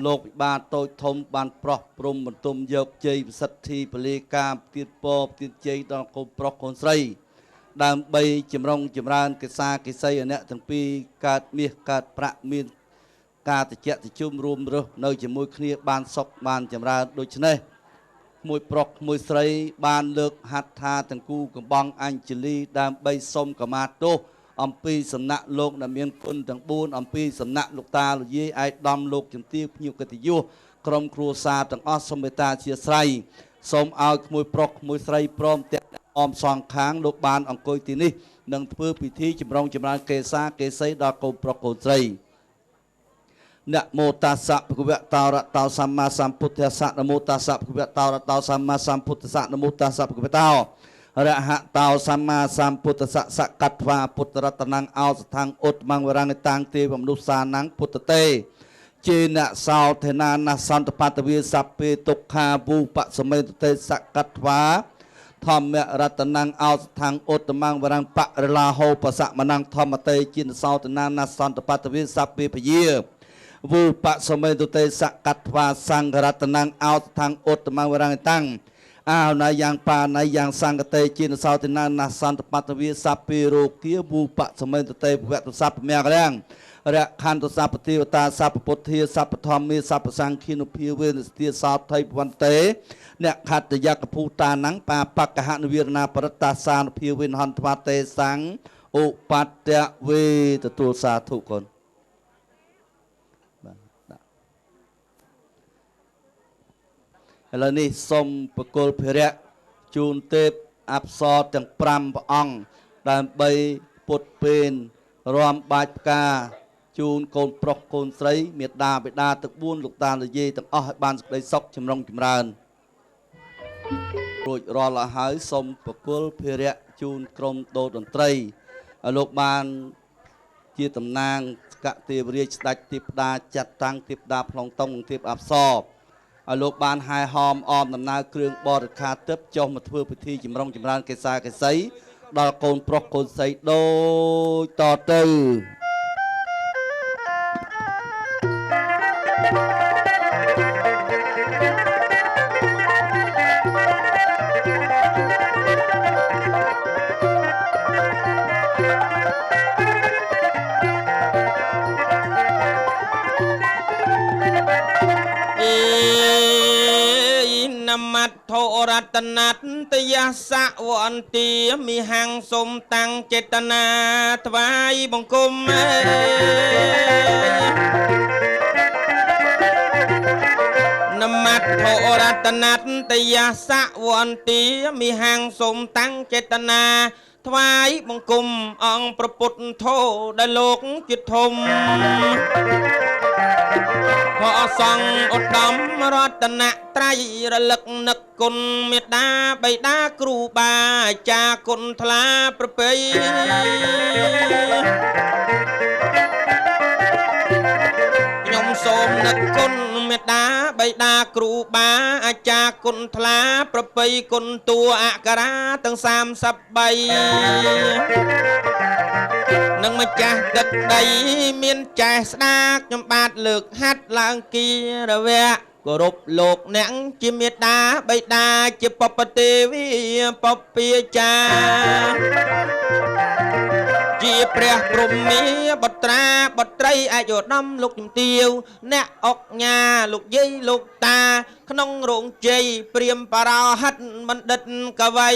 លោកវិបាលតូចធំបានប្រោះព្រំបន្ទុំយកជ័យពិសិដ្ឋីពលីកាទៀនពរទៀនជ័យដល់កូនប្រុសកូនស្រីដើម្បីចម្រុងចម្រើនកិសាកិសីអអ្នកទាំងពីរកើតមាសកើតប្រាក់មានការតិចតិជុំរួមរស់នៅជាមួយគ្នាបានសុខបានចម្រើនដូច្នេះមួយប្រុសមួយស្រីបានលើកហត្ថាទាំងគូកំបងអញ្ជលីដើម្បីសុំកម្មាទោសអំពីសំណាក់លោកដែលមានគុណទាំង4អំពីសំណាក់លោកតាលោកយាយឯកឧត្តមលោកជំទាវភ្ញៀវកិត្តិយសក្រុមគ្រួសារទាំងអស់សូមមេត្តាអធិស្ឋានសូមឲ្យក្មួយប្រុសក្មួយស្រីព្រមទាំងអមសងខាងលោកបានអង្គុយទីនេះនិងធ្វើពិធីចម្រុងចម្រើនកេសាកេសីដល់កូនប្រុសកូនស្រីនមោតាសៈភគវៈតោរតោសម្មាសម្ពុទ្ធស្សៈនមោតាសៈភគវៈតោរតោសម្មាសម្ពុទ្ធស្សៈនមោតាសៈភគវៈតោរហតោសម្មាសម្ពុទ្ធស្សៈសកត្វាពុទ្ធរតនំអោសថੰឧត្តមងវរងតាំងទេវមនុស្សសានំពុទ្ធតេចេនសោធនានសន្តបតវាសពេទុក្ខាវូបសមេតេសកត្វាធម្មរតនំអោសថੰឧត្តមងវរងបរិលាហោបសមនំធម្មតេចេនសោធនានសន្តបតវាសពេពយាវូបសមេតេសកត្វាសង្ឃរតនំអោសថੰឧត្តមងវរងតាំងអាវណាយ៉ាងបាណៃយ៉ាងសង្កតេជានសោទនានសន្តបតវាសពេរោគាវូបសមេតេភវតុសពមគ្រាំងរខន្តសពទេវតាសពពុទ្ធាសពធម្មាសពសង្ឃានុភាវេនស្ទាសោថៃវន្តេអ្នកខត្តយកភូតានੰបាបកហនវិរណាបរតាសានុភាវេនហន្តវតេសੰឧបតវេទទួលសាធុកូនឥឡូវនេះសូមប្រគល់ភិរៈជូនទេពអប្សរទាំង5ព្រះអង្គដើម្បីពុតពេនរំបាច់ផ្កាជូនកូនប្រុសកូនស្រីមេដាបិតាទាំង4លោកតាលោកយាយទាំងអស់ឲ្យបានសេចក្តីសុខចម្រុងចម្រើនរួចរាល់អស់ហើយសូមប្រគល់ភិរៈជូនក្រុមដូតន្ត្រីឲ្យលោកបានជាតំណាងកទេវរាជស្ដេចទេពតាចាត់តាំងទេពតាផ្លុងតុងទេពអប្សរឲ្យលោកបានហែហោមអមដំណើរគ្រឿងបរិខាទឹកចុះមកធ្វើពិធីចម្រុងចម្រើនកេសាកេសីដល់កូនប្រុសកូនស្រីដូចតទៅ រតនតយសវន្តាមិហੰសូមតាំងចេតនាថ្វាយបង្គំនមត្ថរតនតយសវន្តាមិហੰសូមតាំងចេតនាថ្វាយបង្គំអង្គព្រះពុទ្ធធម៌ដែលលោកជាធំព្រះសង្ឃឧត្តមរតនត្រ័យរលឹកនឹកគុណមេដាបិតាគ្រូបាអាចារ្យគុណថ្លាប្រពៃខ្ញុំសូមនឹកគុណមេដាបិតាគ្រូបាអាចារ្យគុណថ្លាប្រពៃគុណតួអក្សរាទាំង33នឹងម្ចាស់ទឹកដីមានចេះស្ដាខ្ញុំបាទលើកហាត់ឡើងគិរវៈគោរពលោកអ្នកជាមេដាបិតាជាពពទេវីពពាចាជាព្រះព្រហ្មាបុត្រាបុត្រីឯកឧត្តមលោកជំទាវអ្នកអុកញ៉ាលោកយាយលោកតាក្នុងរោងជ័យព្រាមបរោហិតបណ្ឌិតកវី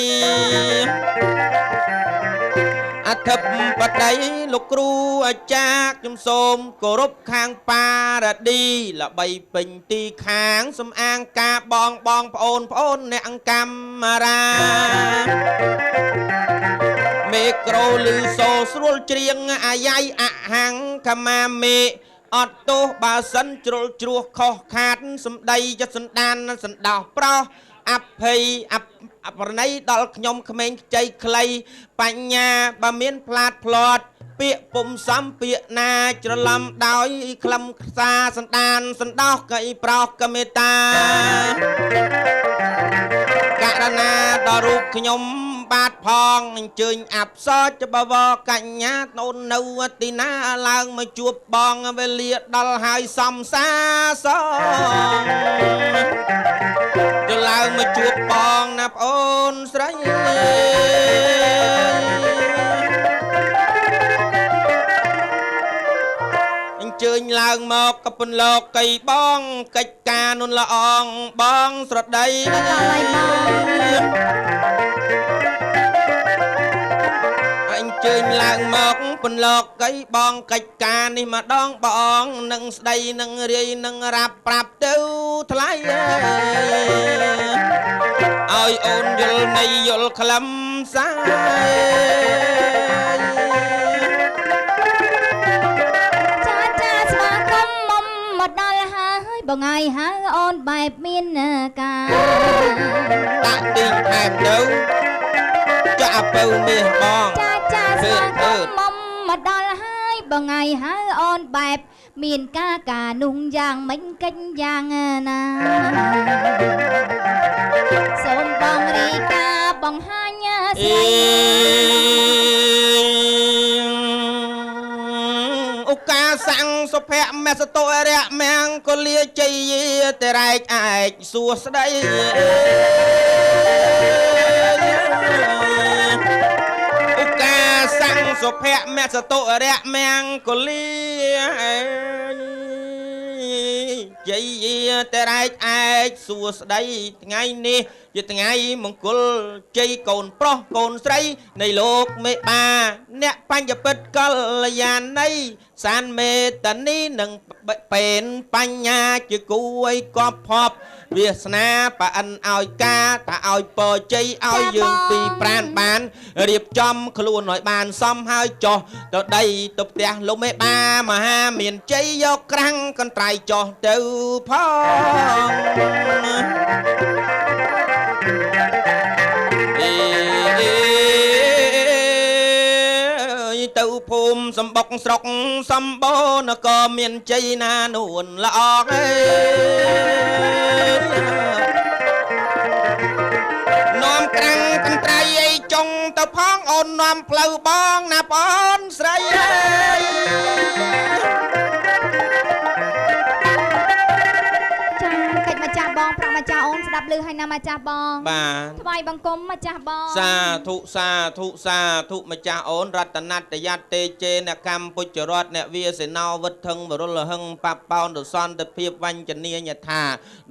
អធិបតីលោកគ្រូអាចារ្យខ្ញុំសូមគោរពខាងប៉ារ៉ាឌីល្បីពេញទីខាងសំអាងការបងបងប្អូនប្អូនអ្នកកម្មរាមេក្រូលឺសូស្រួលច្រៀងអាយ៉ៃអហង្ខមាមេអត់ទោសបើសិនជ្រុលជ្រោះខុសខាតសំដីចិត្តសន្តានសន្តោសប្រោសអភ័យអប្រណីដល់ខ្ញុំក្មេងខ្ចីខ្លីបញ្ញាបើមានផ្លាតផ្លាត់ពាក្យពុំសំពាក្យណាច្រឡំដោយក្លឹមខ្សាសន្តានសន្តោសកៃប្រោសកមេត្តាករណាដល់រូបខ្ញុំ បាទផងអញ្ជើញអប្សរច្បវរកញ្ញាអូននៅទីណាឡើងមកជួបបងវេលាដល់ហើយសំសាសងទៅឡើងមកជួបបងណាប្អូនស្រីអញ្ជើញឡើងមកកពន្លកកៃបងកិច្ចការនុនល្អងបងស្រដី ដល់ហើយបង អញ្ជើញឡើងមកពន្លកកៃបងកិច្ចការនេះម្ដងបងនឹងស្ដីនឹងរាយនឹងរាប់ប្រាប់ទៅថ្លៃឲ្យអូនយល់នៃយល់ខ្លឹមសារ ចាចាស្វាគមន៍មុំមកដល់ហើយបងឯងហៅអូនបែបមានការ ដាក់ទីថែមទៅចាក់ពៅមាសបង ចាចាស្វាគមន៍មុំមកដល់ហើយបងឯងហៅអូនបែបមានការការนุ่ងយ៉ាងមិញកិច្ចយ៉ាងណាសូមបងរីកាបង្ហាញ អេ ស្រី ឧកាសੰសុភមសតុរៈមង្គលាជ័យតរែកឯកសួស្ដីឧកាសੰសុភមសតុរៈមង្គលាជ័យតរែកឯកសួស្ដីថ្ងៃនេះជាថ្ងៃមង្គលជ័យកូនប្រុសកូនស្រីនៃលោកមេបាអ្នកបញ្ញពិតកល្យាណីសានមេតនីនិងពេនបញ្ញាជាគូឲ្យកប់ភពវាសនាប៉អិនឲ្យការថាឲ្យពរជ័យឲ្យយើងពីរប្រានបានរៀបចំខ្លួនឲ្យបានសមហើយចោះទៅដីទៅផ្ទះលោកមេបាមហាមានជ័យយកក្រាំងកន្ត្រៃចោះទៅផងអេទៅភូមិសំបុកស្រុកសម្បូរនគរមានជ័យណានួនល្អអេនាំក្រាំងកន្ត្រៃអីចុងទៅផងអូននាំផ្លូវបងណាបងអូនស្រីអើយ ចាកិច្ចម្ចាស់បងប្រាប់ម្ចាស់អូនស្ដាប់ឮហើយណាម្ចាស់បង បាទ ថ្វាយបង្គំម្ចាស់បង សាធុសាធុសាធុម្ចាស់អូនរតនតយតេចេនកម្ពុជរដ្ឋអ្នកវាសេណោវិទ្ធឹងវរុលហឹងបបោនសន្តិភាពវញ្ចនីយថា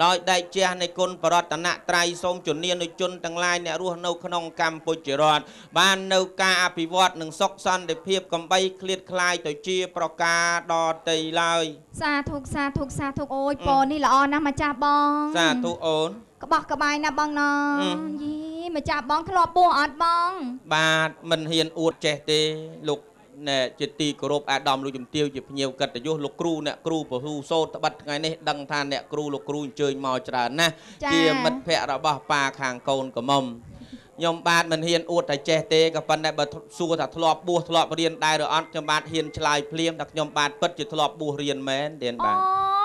ដោយដែកជះនៃគុណបរតនត្រ័យសូមជំនានុជនទាំងឡាយអ្នករស់នៅក្នុងកម្ពុជារដ្ឋបាននៅការអភិវឌ្ឍនិងសុខសន្តិភាពកំបីឃ្លាតคลายទៅជាប្រការដតីឡើយ សាធុសាធុសាធុអូយពរនេះល្អណាស់ម្ចាស់បង សាធុអូន ក្បោះក្បាយណាស់បងណ អឺ យីម្ចាស់បងធ្លាប់បួសអត់បង បាទមិនហ៊ានអួតចេះទេលោកណែជាទីគោរពអាដាមលោកជំទាវជាភ្ញៀវកិត្តិយសលោកគ្រូអ្នកគ្រូពហុសោតត្បិតថ្ងៃនេះដឹងថាអ្នកគ្រូលោកគ្រូអញ្ជើញមកច្រើនណាស់ ចា ជាមិត្តភ័ក្តិរបស់ប៉ាខាងកូនក្រមុំខ្ញុំបាទមិនហ៊ានអួតតែចេះទេក៏ប៉ុន្តែបើសួរថាធ្លាប់បួសធ្លាប់រៀនដែរឬអត់ខ្ញុំបាទហ៊ានឆ្លើយភ្លាមថាខ្ញុំបាទពិតជាធ្លាប់បួសរៀនមែនទៀន អូ បាទ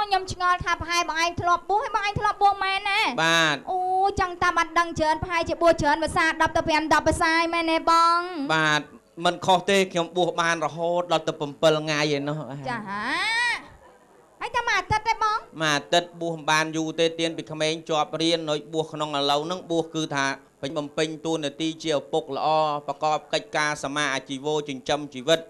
ខ្ញុំឆ្ងល់ថាប្រហែលបងឯងធ្លាប់បួសហើយបងឯងធ្លាប់បួសមែនណា បាទ អូចង់តាមអត់ដឹងច្រើនប្រហែលជាបួសច្រើនភាសា10ទៅ5 10ភាសាឯងមែនទេបង បាទមិនខុសទេខ្ញុំបួសបានរហូតដល់ទៅ7ថ្ងៃឯណោះ ចាហើយតែមួយអាទិត្យទេបង មួយអាទិត្យបួសមិនបានយូរទេទៀនពីក្មេងជាប់រៀននៅបួសក្នុងឥឡូវហ្នឹងបួសគឺថាពេញបំពេញតួនាទីជាឪពុកល្អប្រកបកិច្ចការសមាអាជីវោចិញ្ចឹមជីវិត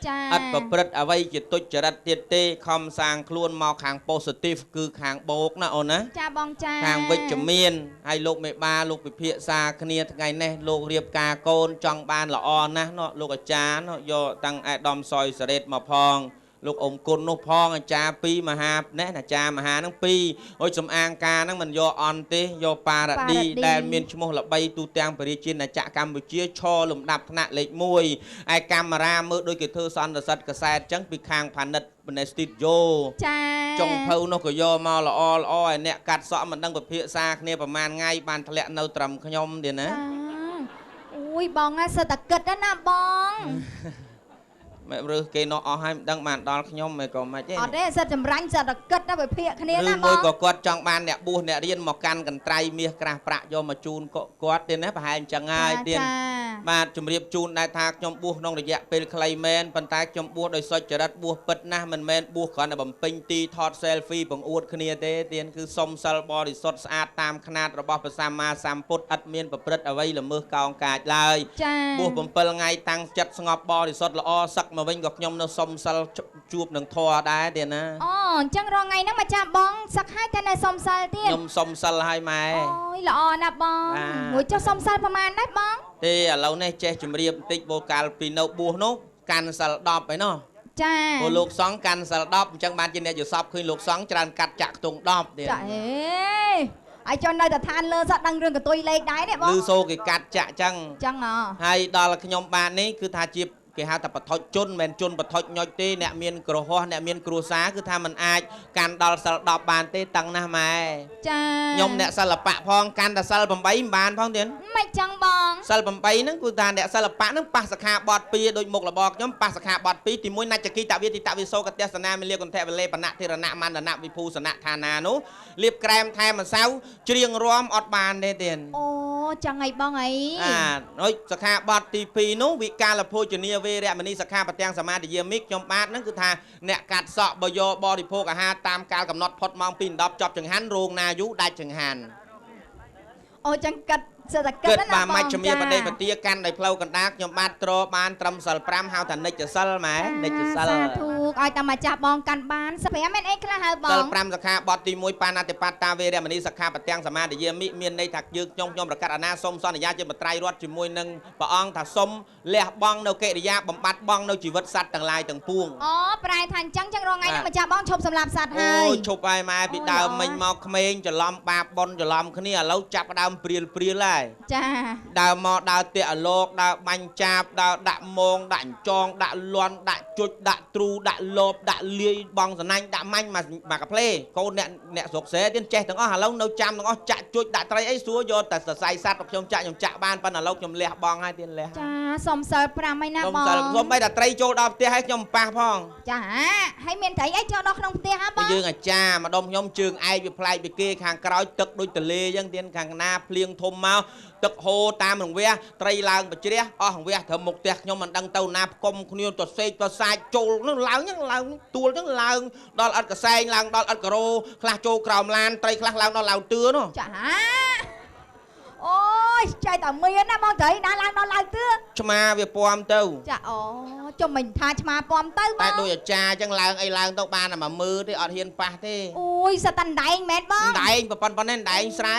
ចា ឥតប្រព្រឹត្តអ្វីជាទុច្ចរិតទៀតទេខំសាងខ្លួនមកខាង positive គឺខាងបូកណាអូនណា ចាបងចា ខាងវិជ្ជមានហើយលោកមេបាលោកពិភាក្សាគ្នាថ្ងៃនេះលោករៀបការកូនចង់បានល្អណាស់ណោះលោកអាចារ្យណោះយកតាំងឯកឧត្តមសយសរេតមកផងលោកអ៊ំគុណនោះផងអាចារ្យពីរមហានេះអាចារ្យមហាហ្នឹងពីរអូយសំអាងការហ្នឹងមិនយកអន់ទេយកប៉ារ៉ាឌីដែលមានឈ្មោះល្បីទូទាំងប្រជាជាតិចក្រកម្ពុជាឈរលំដាប់ថ្នាក់លេខ1ឯកាមេរ៉ាមើលដូចគេធ្វើសន្និសិទកាសែតចឹងពីខាងផានិតបណេស្ទីឌីយ៉ូ ចា ចុងភៅនោះក៏យកមកល្អល្អឲ្យអ្នកកាត់សក់មិនដឹងពិភាក្សាគ្នាប្រហែលថ្ងៃបានធ្លាក់នៅត្រឹមខ្ញុំទៀតណា ចាអូយបងណាសិតតែគិតណាបង មិនរើសគេនោះអស់ហើយមិនដឹងបានដល់ខ្ញុំមិនក៏មិនទេ អត់ទេសិតចម្រាញ់សិតតែគិតណាវិភាគគ្នា ឬ ណាបង មួយក៏គាត់ចង់បានអ្នកបួសអ្នករៀនមកកាន់កន្ត្រៃមាសក្រាស់ប្រាក់យកមកជូនគាត់ទៀតណាប្រហែលអញ្ចឹងហើយទៀត បាទជំរាបជូនដែរថាខ្ញុំបួសក្នុងរយៈពេលខ្លីមែនប៉ុន្តែខ្ញុំបួសដោយសុចរិតបួសពិតណាស់មិនមែនបួសគ្រាន់តែបំពេញទីថត selfie បង្អួតគ្នាទេទៀនគឺសុំសិលបរិសុទ្ធស្អាតតាមខ្នាតរបស់ព្រះសម្មាសម្ពុទ្ធឥតមានប្រព្រឹត្តអ្វីល្មើសកោងកាចឡើយ ចា បួស7ថ្ងៃតាំងចិត្តស្ងប់បរិសុទ្ធល្អសឹកមកវិញក៏ខ្ញុំនៅសុំសិលជួបនឹងធម៌ដែរទៀនណា អូអញ្ចឹងរាល់ថ្ងៃហ្នឹងមកចាំបងសឹកហើយតែនៅសុំសិលទៀត ខ្ញុំសុំសិលហើយម៉ែ អូយល្អណាស់បង បាទ មួយចុះសុំសិលប្រហែលដែរបង ទេឥឡូវនេះចេះជំរាបបន្តិចបូកាលពីនៅបួសនោះកាន់សិល10ឯណោះ ចា ព្រោះលោកសង្ឃកាន់សិល10អញ្ចឹងបានជាអ្នកយល់សពឃើញលោកសង្ឃច្រើនកាត់ចាក់ខ្ទង់10ទៀត ចាអេហើយចុះនៅតែឋានលើសតដឹងរឿងកតុយលេខដែរនេះបង ឮសូរគេកាត់ចាក់អញ្ចឹង ចឹងហ៎ ហើយដល់ខ្ញុំបាននេះគឺថាជាគេហៅថាបថុជជនមិនមែនជនបថុជញុចទេអ្នកមានក្រហោះអ្នកមានគ្រួសារគឺថាมันអាចកាន់ដល់សិល10បានទេតឹងណាស់ម៉ែ ចា ខ្ញុំអ្នកសិល្បៈផងកាន់តែសិល8មិនបានផងទៀត មិនចឹងបង សិល8ហ្នឹងគឺថាអ្នកសិល្បៈហ្នឹងប៉ះសិក្ខាបទ2ដូចមុខរបរខ្ញុំប៉ះសិក្ខាបទ2ទី1ណច្ចគិតវិតិតវិសោកទេសនាមិលាកន្ធវលេបណៈធិរណៈមណ្ឌនវិភូសនៈឋានានោះលាបក្រែមថែមម្សៅច្រៀងរាំអត់បានទេទៀត អូចឹងអីបងអី អាហើយសិក្ខាបទទី2នោះវិកាលភោជនីយវេរមណីសិក្ខាបទាំងសមាទិយាមិខ្ញុំបាទហ្នឹងគឺថាអ្នកកាត់សក់បើយកបរិភោគអាហារតាមកាលកំណត់ផុតម៉ោង2:10ចប់ចង្ហាន់រោងណាយូរដាច់ចង្ហាន់ អូចឹងគិតសិតតែគិ គិ តណាបង តបាទមជ្ឈមាបដិបទាកាន់ដោយផ្លូវកណ្ដាលខ្ញុំបាទទ្របានត្រឹមសិល5ហៅថានិច្ចសិលម៉ែនិច្ចសិល សាធុឲ្យតែម្ចាស់បងកាន់បានសិល5មានអីខ្លះហើយប សិល ង 5សិក្ខាបទទី1បាណាតិបត្តាវេរមណីសិក្ខាបទាំងសមាទិយាមិមានន័យថាយើងខ្ញុំខ្ញុំប្រកាសអាណាសូមសន្យាជាមត្រៃរដ្ឋជាមួយនឹងព្រះអង្គថាសូមលះបង់នៅកិរិយាបំបត្តិបង់នៅជីវិតសត្វទាំងឡាយទាំងពួង អូប្រែថាអញ្ចឹងចឹងរាល់ថ្ងៃហ្នឹង បាទ ម្ចាស់បងឈប់សម្លាប់សត្វហើ អូ យ យឈប់ហើយម៉ែពី អូយ ដើម ល្អ មិញមកក្មេងច្រឡំបាបប៉ុនច្រឡំគ្នាឥឡូវចាប់ផ្ដើមព្រាលព្រាលហើយ ចា ដើមមកដើរតាក់អាលោកដើរបាញ់ចាបដើរដាក់មងដាក់អញ្ចងដាក់លន់ដាក់ជុចដាក់ទ្រូដាក់លបដាក់លាយបងសណាញ់ដាក់មាញ់មកមកកាផ្លេកូនអ្នកអ្នកស្រុកស្រែទៀតចេះទាំងអស់ឥឡូវនៅចាំទាំងអស់ចាក់ជុចដាក់ត្រីអីសួរយកតែសរសៃសត្វមកខ្ញុំចាក់ខ្ញុំចាក់បានប៉ុន្តែឥឡូវខ្ញុំលះបង់ហើយទៀតលះ ចាសុំសិល5ហើយណា សុំ បង សិលសុំបីតែត្រីចូលដល់ផ្ទះហើយខ្ញុំមិនប៉ះផង ចាហើយមានត្រីអីចូលដល់ក្នុងផ្ទះហ่ะបង យើងអាចារ្យម្ដុំខ្ញុំជើងឯកវាប្លែកពីគេខាងក្រោយទឹកដូចទលេអញ្ចឹងទៀតខាងណាភ្លៀងធំមកទឹកហូរតាមរង្វះត្រីឡើងបជ្រះអស់រង្វះត្រឹមមុខផ្ទះខ្ញុំមិនដឹងទៅណាផ្គុំគ្នាទៅសេកទៅសាចចូលនោះឡើងហ្នឹងឡើងទួលហ្នឹងឡើងដល់ឥតកសែងឡើងដល់ឥតការ៉ូខ្លះចូលក្រោមឡានត្រីខ្លះឡើងដល់ឡៅទឿនោះ ចាអូយចៃតែមានណាបងត្រីណាឡើងដល់ឡើងទឿ ឆ្មាវាពំទៅ ចាអូចុះមិនថាឆ្មាពំទៅប តែ ង ដូចអាចារ្យអញ្ចឹងឡើងអីឡើងទៅបានតែមួយមើទេអត់ហ៊ានប៉ះទេ អូយសត្វតណ្ដែងមែនបង ដែងប៉ុណ្ណេះដែងស្រែ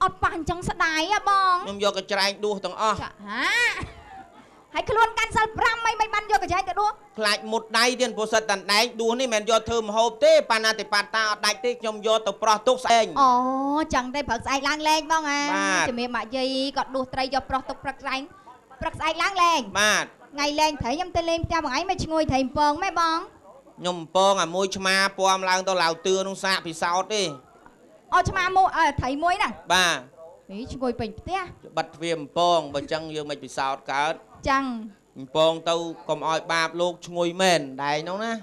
អត់ប៉ះអញ្ចឹងស្ដាយហ៎បង ខ្ញុំយកកញ្ច្រែងដួសទាំងអស់ ចាហើយខ្លួនកាន់សិល5មិនមិនបានយកកញ្ចែងទៅដួស ខ្លាចមុតដៃទៀតព្រោះសិតតណ្ដែងដួសនេះមិនមែនយកធ្វើម្ហូបទេបាណាតិបាតាអត់ដាច់ទេខ្ញុំយកទៅប្រោះទុកស្អែក អូចឹងទេព្រឹកស្អែកឡើងលេងបងអា បាទ ជំរាបម៉ាក់យាយគាត់ដួសត្រីយកប្រុសទុកព្រឹកស្អែកព្រឹកស្អែកឡើងលេង បាទ ថ្ងៃលេងត្រីខ្ញុំទៅលេងផ្ទះបងឯងមិនឈ្ងុយត្រីអំពងម៉េចបង ខ្ញុំអំពងអាមួយឆ្មាពំឡើងទៅឡាវទឿនោះសាកពិសោធន៍ទេ អូឆ្មាមួយអើត្រីមួយហ្នឹង បាទ ហីឈ្ងុយពេញផ្ទះ បិទទ្វារអំពងបើចឹងយើងមិនពិសោធន៍កើត ចឹង អំពងទៅកុំឲ្យបាបលោកឈ្ងុយមែនដែងនោះណា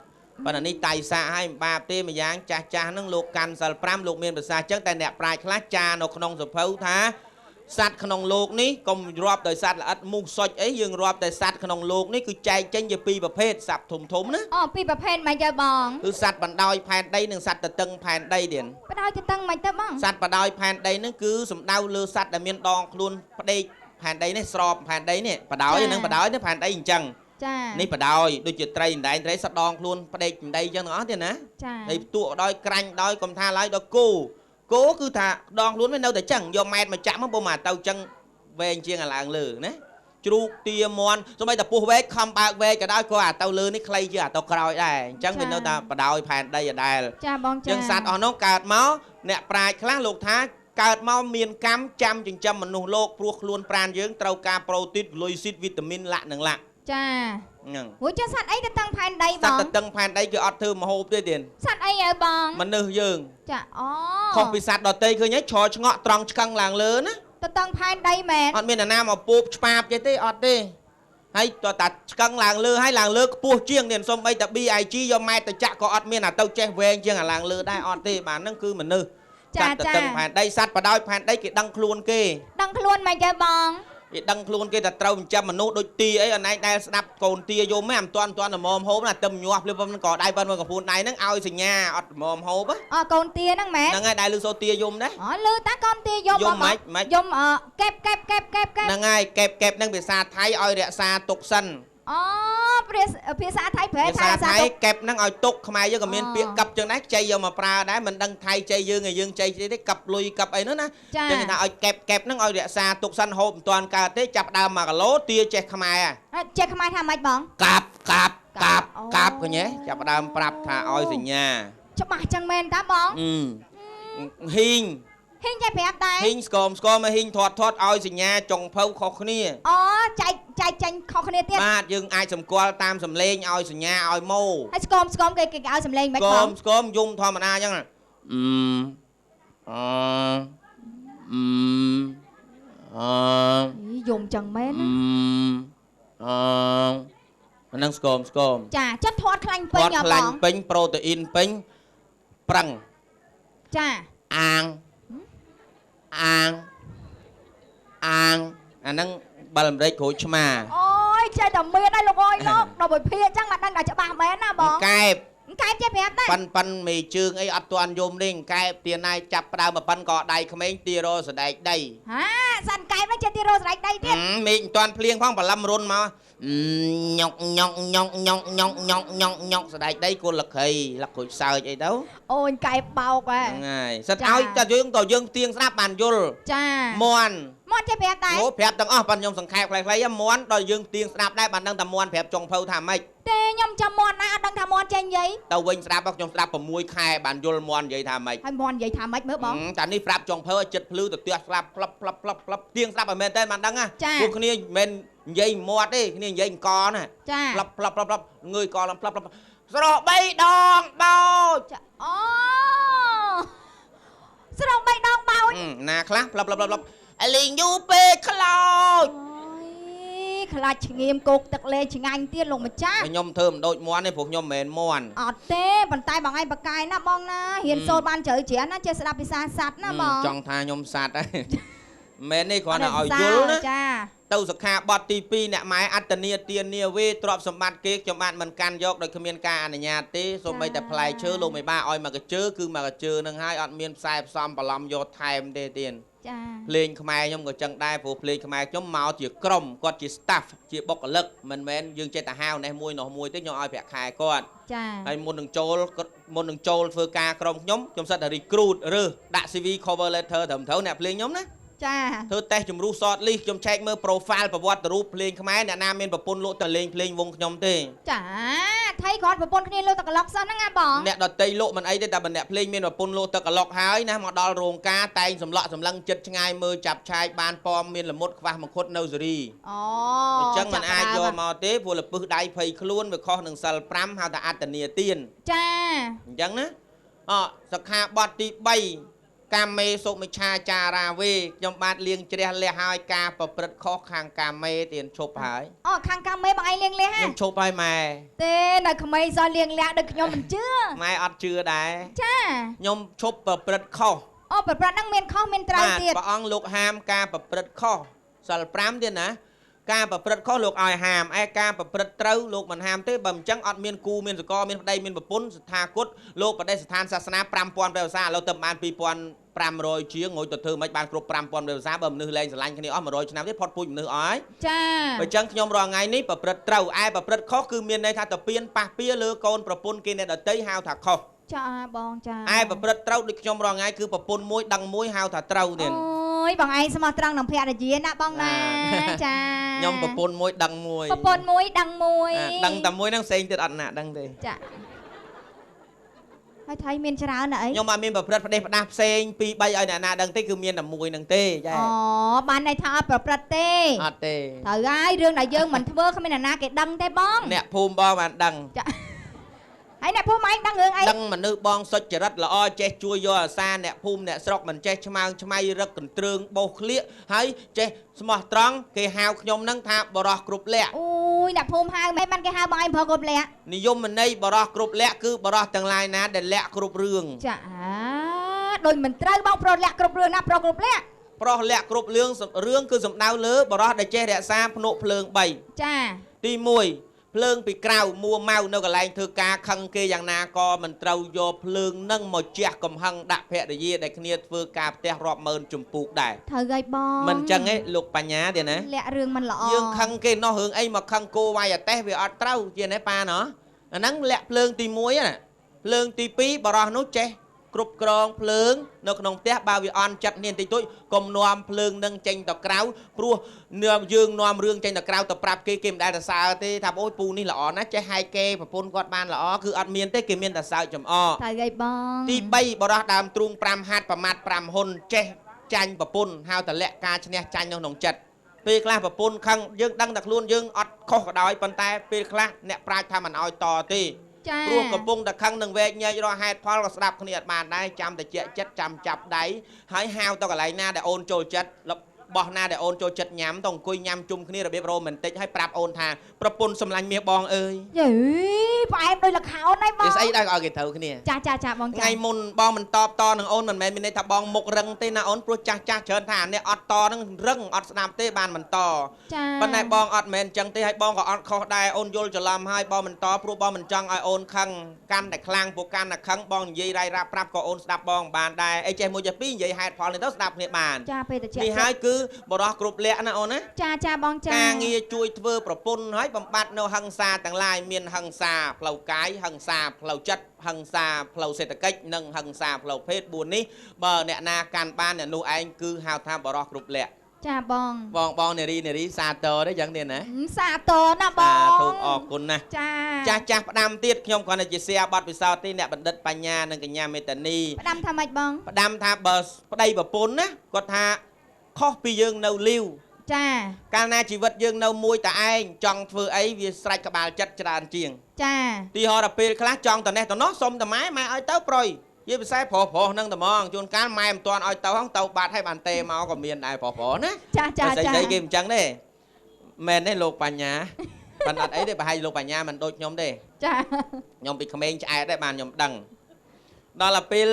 ប៉ុន្តែនេះតៃសាកឲ្យមិនបាបទេម្យ៉ាងចាស់ចាស់ហ្នឹងលោកកាន់សិល5លោកមានប្រសាសន៍ចឹងតែអ្នកប្រាជ្ញខ្លះចានៅក្នុងសភៅថាសត្វក្នុងលោកនេះកុំរាប់ដោយសត្វល្អិតមូសសុចអីយើងរាប់តែសត្វក្នុងលោកនេះគឺចែកចេញជាពីរប្រភេទសត្វធំធំណា អូពីរប្រភេទមិនទៅបង គឺសត្វបណ្ដោយផែនដីនិងសត្វទទឹងផែនដីទៀត បដោយទៅតឹងមិនទៅបង សត្វបណ្ដោយផែនដីហ្នឹងគឺសំដៅលើសត្វដែលមានដងខ្លួនផ្ដេកផែនដីនេះស្របផែនដីនេះបណ្ដោយហ្នឹងបណ្ដោយនេះផែនដីអញ្ចឹង ចា នេះបណ្ដោយដូចជាត្រីអណ្ដែងត្រីសត្វដងខ្លួនផ្ដេកផែនដីអញ្ចឹងទាំងអស់ទៀតណា ចា ហើយផ្ទក់ដោយក្រាញ់ដោយកុំថាឡើយដល់គោគោគឺថាដងខ្លួនវានៅតែចឹងយកម៉ែតមកចាក់មកពុំមកទៅចឹងវែងជាងអាឡើងលើណាជ្រូកទាមន់សូម្បីតែពោះវែកខំបើកវែកក៏ដោយក៏អាទៅលើនេះខ្លីជាងអាទៅក្រោយដែរអញ្ចឹងវានៅតែបដោយផែនដីដដែល ចាបងចា ចឹងសត្វអស់នោះកើតមកអ្នកប្រាជ្ញខ្លះលោកថាកើតមកមានកម្មចាំចិញ្ចឹមមនុស្សលោកព្រោះខ្លួនប្រាណយើងត្រូវការប្រូតេីនក្លុយស៊ីតវីតាមីនឡាក់និងឡាក់ ចា ហ្នឹង ហួចចុះសត្វអីទៅតឹងផែនដី សត្ បង វទទឹងផែនដីគឺអត់ធ្វើម្ហូបទេទៀត សត្វអីហើយបង មនុស្សយើង ចាអូ ខុសពីសត្វដទៃឃើញហើយឆឆ្ងក់ត្រង់ឆ្កឹងឡើងលើណា ទៅតឹងផែនដីមែន អត់មានអ្នកណាមកពោបឆ្បាបទេទេអត់ទេ ហើយតើតាឆ្កឹងឡើងលើហើយឡើងលើខ្ពស់ជាងនេះសូម្បីតែ BIG យកម៉ែត្រទៅចាក់ក៏អត់មានអាទៅចេះវែងជាងអាឡើងលើដែរអត់ទេបាទហ្នឹងគឺមនុស្ស ចា សត្វ ចា ទៅតឹងផែនដីសត្វបដោយផែនដីគេដឹងខ្លួនគេ ដឹងខ្លួនមិនចេះបង គេដឹងខ្លួនគេតែត្រូវចិញ្ចឹមមនុស្សដូចទាអីអនឯងដែលស្ដាប់កូនទាយំហ្នឹងមិនទាន់ទាន់ល្មមហូបណាទឹមញាស់ភ្លាមប៉ុណ្ណឹងក៏ដៃប៉ុណ្ណឹងកំពួនដៃហ្នឹងឲ្យសញ្ញាអត់ល្មមហូប អូកូនទាហ្នឹងមែន ហ្នឹងហើយដែលលឺសូទាយំដែរ អូលឺតាកូនទាយំ យំម៉េចម៉េច យំកែបកែបកែបកែបកែប ហ្នឹងហើយកែបកែបហ្នឹងភាសាថៃឲ្យរក្សាទុកសិន អូភាសាថៃប្រែ ភា ថា សាថៃ រក្សាទុក កែបហ្នឹងឲ្យទុកខ្មែរយើងក៏មានពាក្យកັບចឹងដែរខ្ចីយកមកប្រើដែរមិនដឹងថៃចៃយើងឲ្យយើងចៃទេកັບលុយកັບអីហ្នឹងណា ចា ចឹងគេថាឲ្យកែបកែបហ្នឹងឲ្យរក្សាទុកសិនហូបមិនទាន់កើតទេចាប់ដើម1គីឡូទាចេះខ្មែរហ่ะ ចេះខ្មែរថាម៉េចបង កាប់កាប់កាប់ អូ កាប់ឃើញទេចាប់ដើមប្រាប់ថាឲ្យសញ្ញា ច្បាស់ចឹងមែនតាបង អឺហ៊ីង ហ៊ីងចេះប្រាប់ដែរ ហ៊ីងស្គមស្គមហ៊ីងធាត់ធាត់ឲ្យសញ្ញាចុងភៅខុសគ្នា អូចែកចែកចេញខុសគ្នាទៀត បាទយើងអាចសម្គាល់តាមសំឡេងឲ្យសញ្ញាឲ្យម៉ូ ហើយស្គមស្គមគេគេឲ្យសំឡេងម៉េច ស្គ បង មស្គមយំធម្មតាអញ្ចឹងអឺអឺអឺអឺ យំចឹងមែន អឺអឺហ្នឹងស្គមស្គម ចាចិត្តធាត់ខ្លាញ់ពេញ ធាត់ខ្លាញ់ ហ៎បង ពេញប្រូតេអ៊ីនពេញប្រឹង ចា អាងអាងអាងអាហ្នឹងបាល់អាមេរិកក្រូចឆ្មា អូយចេះតែមានដែរលោកអើយលោកដល់មួយភាចឹងមកដឹងតែច្បាស់មែនណាបង កែប កែបចេះប្រាប់ដែរ ប៉ិនប៉ិនមេជើងអីអត់ទាន់យំទេកែបទានายចាប់ផ្ដើមមកប៉ិនក៏ដៃក្មេងទារសដែកដី ហាសិនកែបហ្នឹងចេះទារសដែកដីទៀត មេឃមិនទាន់ភ្លៀងផងបលឹមរុនមកញ៉ុកញ៉ុកញ៉ុកញ៉ុកញ៉ុកញ៉ុកញ៉ុកញ៉ុកសដែកដីគល់លក្ខីលក្ខក្រូចសើចអីទៅ អូនកែបបោកហ៎ ហ្នឹងហើយសិតឲ្យតែយើងតយើងទៀងស្ដាប់បានយល់ ចា មន់ មន់ចេះប្រាប់ដែរ អូប្រាប់ទាំងអស់ប៉ិនខ្ញុំសង្ខេបខ្លីៗមន់ដល់យើងទៀងស្ដាប់ដែរបានដឹងថាមន់ប្រាប់ចុងភៅថាម៉េច ទេខ្ញុំចាំមន់ណាអត់ដឹងថាមន់ចេះនិយាយ ទៅវិញស្ដាប់ខ្ញុំស្ដាប់6ខែបានយល់មន់និយាយថាម៉េច ហើយមន់និយាយថាម៉េចមើលបង តានេះប្រាប់ចុងភៅឲ្យចិត្តភ្លឺទៅផ្ទះស្ដាប់ផ្លឹបផ្លឹបផ្លឹបផ្លឹបទៀងស្ដាប់ឲ្យមែនតើបានដឹងណាពួកគ្នាមិនមែននិយាយមាត់ទេគ្នានិយាយកណាផ្លឹបផ្លឹបផ្លឹបផ្លឹបងើយកឡើងផ្លឹបផ្លឹបស្រស់3ដងបោច អូស្រស់3ដងបោច ណាខ្លះផ្លឹបផ្លឹបផ្លឹបលីងយូរពេកខ្លោច ខ្លាចឆ្ងៀមគោកទឹកលេឆ្ងាញ់ទៀតលោកម្ចាស់ ខ្ញុំធ្វើមិនដូចមន់ទេព្រោះខ្ញុំមិនមែនមន់ អត់ទេប៉ុន្តែបងឯងបកាយណាបងណារៀនសូត្របានជ្រៅជ្រះណាចេះស្ដាប់ភាសាសត្វណាបង ចង់ថាខ្ញុំសត្វហើយមែនទេគ្រាន់តែឲ្យយល់ណា ចា ទៅសិក្ខាបទទី2អ្នកម៉ែអត្តនីទានាវេទ្រព្យសម្បត្តិគេខ្ញុំបានមិនកាន់យកដោយគ្មានការអនុញ្ញាតទេសូម្បីតែផ្លែឈើលោកមេបាឲ្យមកកជើគឺមកកជើនឹងហើយអត់មានផ្សែផ្សំបន្លំយកថែមទេទៀត ចា ភ្លេងខ្មែរខ្ញុំក៏ចឹងដែរព្រោះភ្លេងខ្មែរខ្ញុំមកជាក្រុមគាត់ជា staff ជាបុគ្គលិកមិនមែនយើងចេះតែហៅនេះមួយនោះមួយទេខ្ញុំឲ្យប្រាក់ខែគាត់ ចា ហើយមុននឹងចូលធ្វើការក្រុមខ្ញុំខ្ញុំសិតតែ recruit ឬដាក់ CV cover letter ត្រឹមត្រូវអ្នកភ្លេងខ្ញុំណា ចា ធ្វើតេស្តជំរុះ short list ខ្ញុំឆែកមើល profile ប្រវត្តិរូបភ្លេងខ្មែរអ្នកណាមានប្រពន្ធលក់ទៅលេងភ្លេងវងខ្ញុំទេ ចាថៃគាត់ប្រពន្ធគ្នាលក់ទឹកក្លុកសិនហ្នឹងណាបង អ្នកដតីលក់មិនអីទេតែបើអ្នកភ្លេងមានប្រពន្ធលក់ទឹកក្លុកហើយណាមកដល់រោងការតែងសម្លក់សម្លឹងចិត្តឆ្ងាយមើលចាប់ឆាយបានប៉មមានលមុតខ្វះមង្គុតនៅសេរី អូ អញ្ចឹងមិនអាចយកមកទេព្រោះលពឹសដៃភ័យខ្លួនវាខុសនឹងសិល5ហៅថាអត្តនីទាន ចា អញ្ចឹងណាអសិក្ខាបទទី3កាមេសុមិឆាចារាវេខ្ញុំបាទលៀងជ្រះលះហើយការប្រព្រឹត្តខុសខាងកាមេទៀនឈប់ហើយ អូខាងកាមេបងឯងលៀងលះហ៎ ខ្ញុំឈប់ហើយម៉ែ ទេនៅក្មេងសោះលៀងលះដូចខ្ញុំមិនជឿ ម៉ែអត់ជឿដែរ ចា ខ្ញុំឈប់ប្រព្រឹត្តខុស អូប្រព្រឹត្តហ្នឹងមានខុសមានត្រូវទៀត ព្រះអង្គលោកហាមការប្រព្រឹត្តខុសសិល5ទៀតណាការប្រព្រឹត្តខុសលោកឲ្យហាមឯការប្រព្រឹត្តត្រូវលោកមិនហាមទេបើមិនចឹងអត់មានគូមានសកលមានប្តីមានប្រពន្ធស្ថាគតលោកបដិស្ថានសាសនា5000ព្រះវស្សាឥឡូវទៅបាន2500ជាងងុយទៅធ្វើមិនបានគ្រប់5000ព្រះវស្សាបើមនុស្សលែងស្រឡាញ់គ្នាអស់100ឆ្នាំទៀតផុតពូជមនុស្សអស់ហើយ ចា បើចឹងខ្ញុំរាល់ថ្ងៃនេះប្រព្រឹត្តត្រូវឯប្រព្រឹត្តខុសគឺមានន័យថាទៅពៀនប៉ះពៀលើកូនប្រពន្ធគេអ្នកដទៃហៅថាខុស ចាបងចា ឯប្រព្រឹត្តត្រូវដូចខ្ញុំរាល់ថ្ងៃគឺប្រពន្ធមួយដឹងមួយហៅថាត្រូវទៀត អូយបងឯងស្មោះត្រង់នឹងភរិយាណាបងណាចា ខ្ញុំប្រពន្ធមួយដឹងមួយ ប្រពន្ធមួយដឹងមួយ ដឹងតែមួយហ្នឹងផ្សេងទៀតអត់ណាដឹងទេ ចាហើយថៃមានច្រើនណាអី ខ្ញុំអត់មានប្រព្រឹត្តផ្ដេសផ្ដាស់ផ្សេង2 3ឲ្យអ្នកណាដឹងទេគឺមានតែមួយហ្នឹងទេចា អូបានន័យថាអត់ប្រព្រឹត្តទេ អត់ទេ ត្រូវហើយរឿងដែលយើងមិនធ្វើគ្មានអ្នកណាគេដឹងទេបង អ្នកភូមិបងបានដឹង ចាហើយអ្នកភូមិឯង ឯងដឹងរឿងអី ដឹងមនុស្សបងសុចរិតល្អចេះជួយយកអាសាអ្នកភូមិអ្នកស្រុកមិនចេះឆ្មើងឆ្មៃរឹកកន្ទ្រើងបោសក្លៀកហើយចេះស្មោះត្រង់គេហៅខ្ញុំនឹងថាបរោះគ្រប់លក្ខ អូយអ្នកភូមិហៅមិនបានគេហៅបងឯងប្រុសគ្រប់លក្ខ និយមន័យបរោះគ្រប់លក្ខគឺបរោះទាំងឡាយណាដែលលក្ខគ្រប់រឿង ចាដូចមិនត្រូវបងប្រុសលក្ខគ្រប់រឿងណាប្រុសគ្រប់លក្ខ ប្រុសលក្ខគ្រប់រឿងរឿងគឺសំដៅលើបរោះដែលចេះរក្សាភ្នក់ភ្លើង3 ចា ទី1ភ្លើងពីក្រៅមួម៉ៅនៅកន្លែងធ្វើការខឹងគេយ៉ាងណាក៏មិនត្រូវយកភ្លើងនឹងមកជះកំហឹងដាក់ភរិយាដែលគ្នាធ្វើការផ្ទះរាប់ម៉ឺនចម្ពោះដែរ ត្រូវហើយបង មិនចឹងទេលោកបញ្ញាទេណា លាក់រឿងមិនល្អ យើងខឹងគេនោះរឿងអីមកខឹងគោវាយអាតេះវាអត់ត្រូវជានេះប៉ាណោះអាហ្នឹងលាក់ភ្លើងទី1ណាភ្លើងទី2បរោះនោះចេះគ្រប់គ្រងភ្លើងនៅក្នុងផ្ទះបើវាអន់ចិត្តនេះបន្តិចតួចកុំនាំភ្លើងនឹងចេញទៅក្រៅព្រោះយើងនាំរឿងចេញទៅក្រៅទៅប្រាប់គេគេមិនដែលសរសើរទេថាអូយពូនេះល្អណាស់ចេះហែកគេប្រពន្ធគាត់បានល្អគឺអត់មានទេគេមានតែសើចចំអក ត្រូវហើយបង ទី3បរោះដើមទ្រូង5ហាត់ប្រមាត់5ហ៊ុនចេះចាញ់ប្រពន្ធហៅតលាក់ការឈ្នះចាញ់នៅក្នុងចិត្តពេលខ្លះប្រពន្ធខឹងយើងដឹងតែខ្លួនយើងអត់ខុសក៏ដោយប៉ុន្តែពេលខ្លះអ្នកប្រាជ្ញថាមិនអោយតទេ ចា ព្រោះកំពុងតែខឹងនឹងវែកញែករកហេតុផលក៏ស្ដាប់គ្នាអត់បានដែរចាំតែជាក់ចិត្តចាំចាប់ដៃហើយហៅទៅកន្លែងណាដែលអូនចូលចិត្តរបស់ណាដែលអូនចូលចិត្តញ៉ាំទៅអង្គុយញ៉ាំជុំគ្នារបៀបរ៉ូមែនទិកហើយប្រាប់អូនថាប្រពន្ធសម្លាញ់មាសបងអើយ យេផ្អែមដូចលខោនហើយបង វាស្អីដែរឲ្យគេត្រូវគ្នា ចាចាចាបងចា ថ្ងៃមុនបងមិនតបតនឹងអូនមិនមែនមានន័យថាបងមុខរឹងទេណាអូនព្រោះចាស់ចាស់ច្រើនថាអ្នកអត់តនឹងរឹងអត់ស្ដាប់ទេបានមិនត ចា ប៉ុន្តែបងអត់មែនចឹងទេហើយបងក៏អត់ខុសដែរអូនយល់ច្រឡំហើយបងមិនតព្រោះបងមិនចង់ឲ្យអូនខឹងកាន់តែខ្លាំងព្រោះកាន់តែខឹងបងនិយាយរាយរាប់ប្រាប់ក៏អូនស្ដាប់បងបានដែរអីចេះមួយចេះពីរនិយាយហេតុផលនេះទៅស្ដាប់គ្នាបាន ចាពេលតែជា នេះហើយគឺបរោះគ្រប់លក្ខណាអូនណា ចាចាបងចា ការងារជួយធ្វើប្រពន្ធហើយបំបត្តិនៅហិង្សាទាំងឡាយមានហិង្សាផ្លូវកាយហិង្សាផ្លូវចិត្តហិង្សាផ្លូវសេដ្ឋកិច្ចនិងហិង្សាផ្លូវភេទ4នេះបើអ្នកណាកាន់បានអ្នកនោះឯងគឺហៅថាបរោះគ្រប់លក្ខ ចាបង បងបងនារីនារីសាទរទេយ៉ាងនេះណា សាទរណាបង សាធុអរគុណណាស់ ចា ចាស់ចាស់ផ្ដាំទៀតខ្ញុំគ្រាន់តែជាសៀប័តពិសោធន៍ទេអ្នកបណ្ឌិតបញ្ញានិងកញ្ញាមេតានី ផ្ដាំថាម៉េចបង ផ្ដាំថាបើប្តីប្រពន្ធណាគាត់ថាខុសពីយើងនៅលីវ ចា កាលណាជីវិតយើងនៅមួយតែឯងចង់ធ្វើអីវាស្រេចក្បាលចិត្តច្រើនជាង ចា ទីហោដល់ពេលខ្លះចង់តនេះតនោះសុំតែម៉ែម៉ែឲ្យទៅប្រុយនិយាយពិសេសប្រុសប្រុសហ្នឹងតែហ្មងជួនកាលម៉ែមិនទាន់ឲ្យទៅហងទៅបាត់ហើយបានទេមកក៏មានដែរប្រុសប្រុសណា ចាចាចា ស្អីគេមិនចឹងទេមែនទេលោកបញ្ញាប៉ុន្តែអត់អីទេប្រហែលលោកបញ្ញាមិនដូចខ្ញុំទេ ចា ខ្ញុំពីក្មេងឆ្អែតដែរបានខ្ញុំដឹងដល់ទៅពេល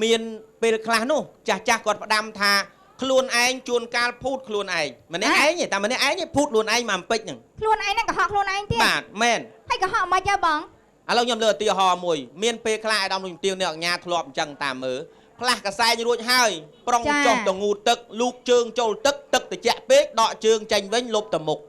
មានពេលខ្លះនោះចាស់ចាស់គាត់ផ្ដាំថាខ្លួនឯងជួនកាលភូតខ្លួនឯងម្នាក់ឯងតែម្នាក់ឯងភូតខ្លួនឯងមកអំពេចហ្នឹង ខ្លួនឯងហ្នឹងកុហកខ្លួនឯងទៀត បាទមែន ហើយកុហកមិនហ៎បង ឥឡូវខ្ញុំលើកឧទាហរណ៍មួយមានពេលខ្លះអាដាមលោកជំទាវនេះអញ្ញាធ្លាប់អញ្ចឹងតាមមើលផ្លាស់កសែងរួចហើយប្រុងចុះទៅងូតទឹកលូកជើងចូលទឹកទឹកត្រជាក់ពេកដកជើងចេញវិញលុបទៅមុខ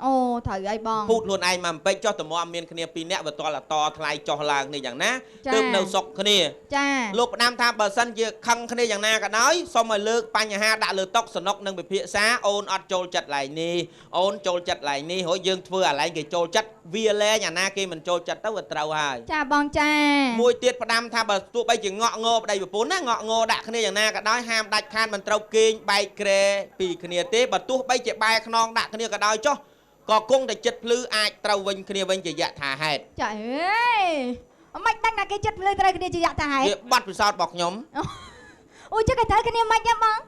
អូត្រូវហើយបង ភូតខ្លួនឯងមកអំពេចចុះតម្រាំមានគ្នាពីរនាក់វាតលតថ្លៃចុះឡើងនេះយ៉ាងណាទើបនៅសុខគ្នា ចា លោកផ្ដាំថាបើសិនជាខឹងគ្នាយ៉ាងណាក៏ដោយសូមឲ្យលើកបញ្ហាដាក់លើតុសនុកនិងពិភាក្សាអូនអត់ចូលចិត្តឡែងនេះអូនចូលចិត្តឡែងនេះហើយយើងធ្វើអាឡែងគេចូលចិត្តវាលែងអាណាគេមិនចូលចិត្តទៅវាត្រូវហើយ ចាបងចា មួយទៀតផ្ដាំថាបើទោះបីជាងក់ងប្តីប្រពន្ធណាងក់ងដាក់គ្នាយ៉ាងណាក៏ដោយហាមដាច់ខាតមិនត្រូវគេងបែកក្រែពីគ្នាទេបើទោះបីជាបែកខ្នងដាក់គ្នាក៏ដោយចុះក៏គង់តែចិត្តភ្លឺអាចត្រូវវិញគ្នាវិញជាយថាហេតុ ចាអេអមិនដឹងថាគេចិត្តភ្លឺត្រូវគ្នាជាយថាហេតុ ជាប័ណ្ណពិសោធន៍របស់ខ្ញុំ អូចុះគេត្រូវគ្នាមិនហ៎បង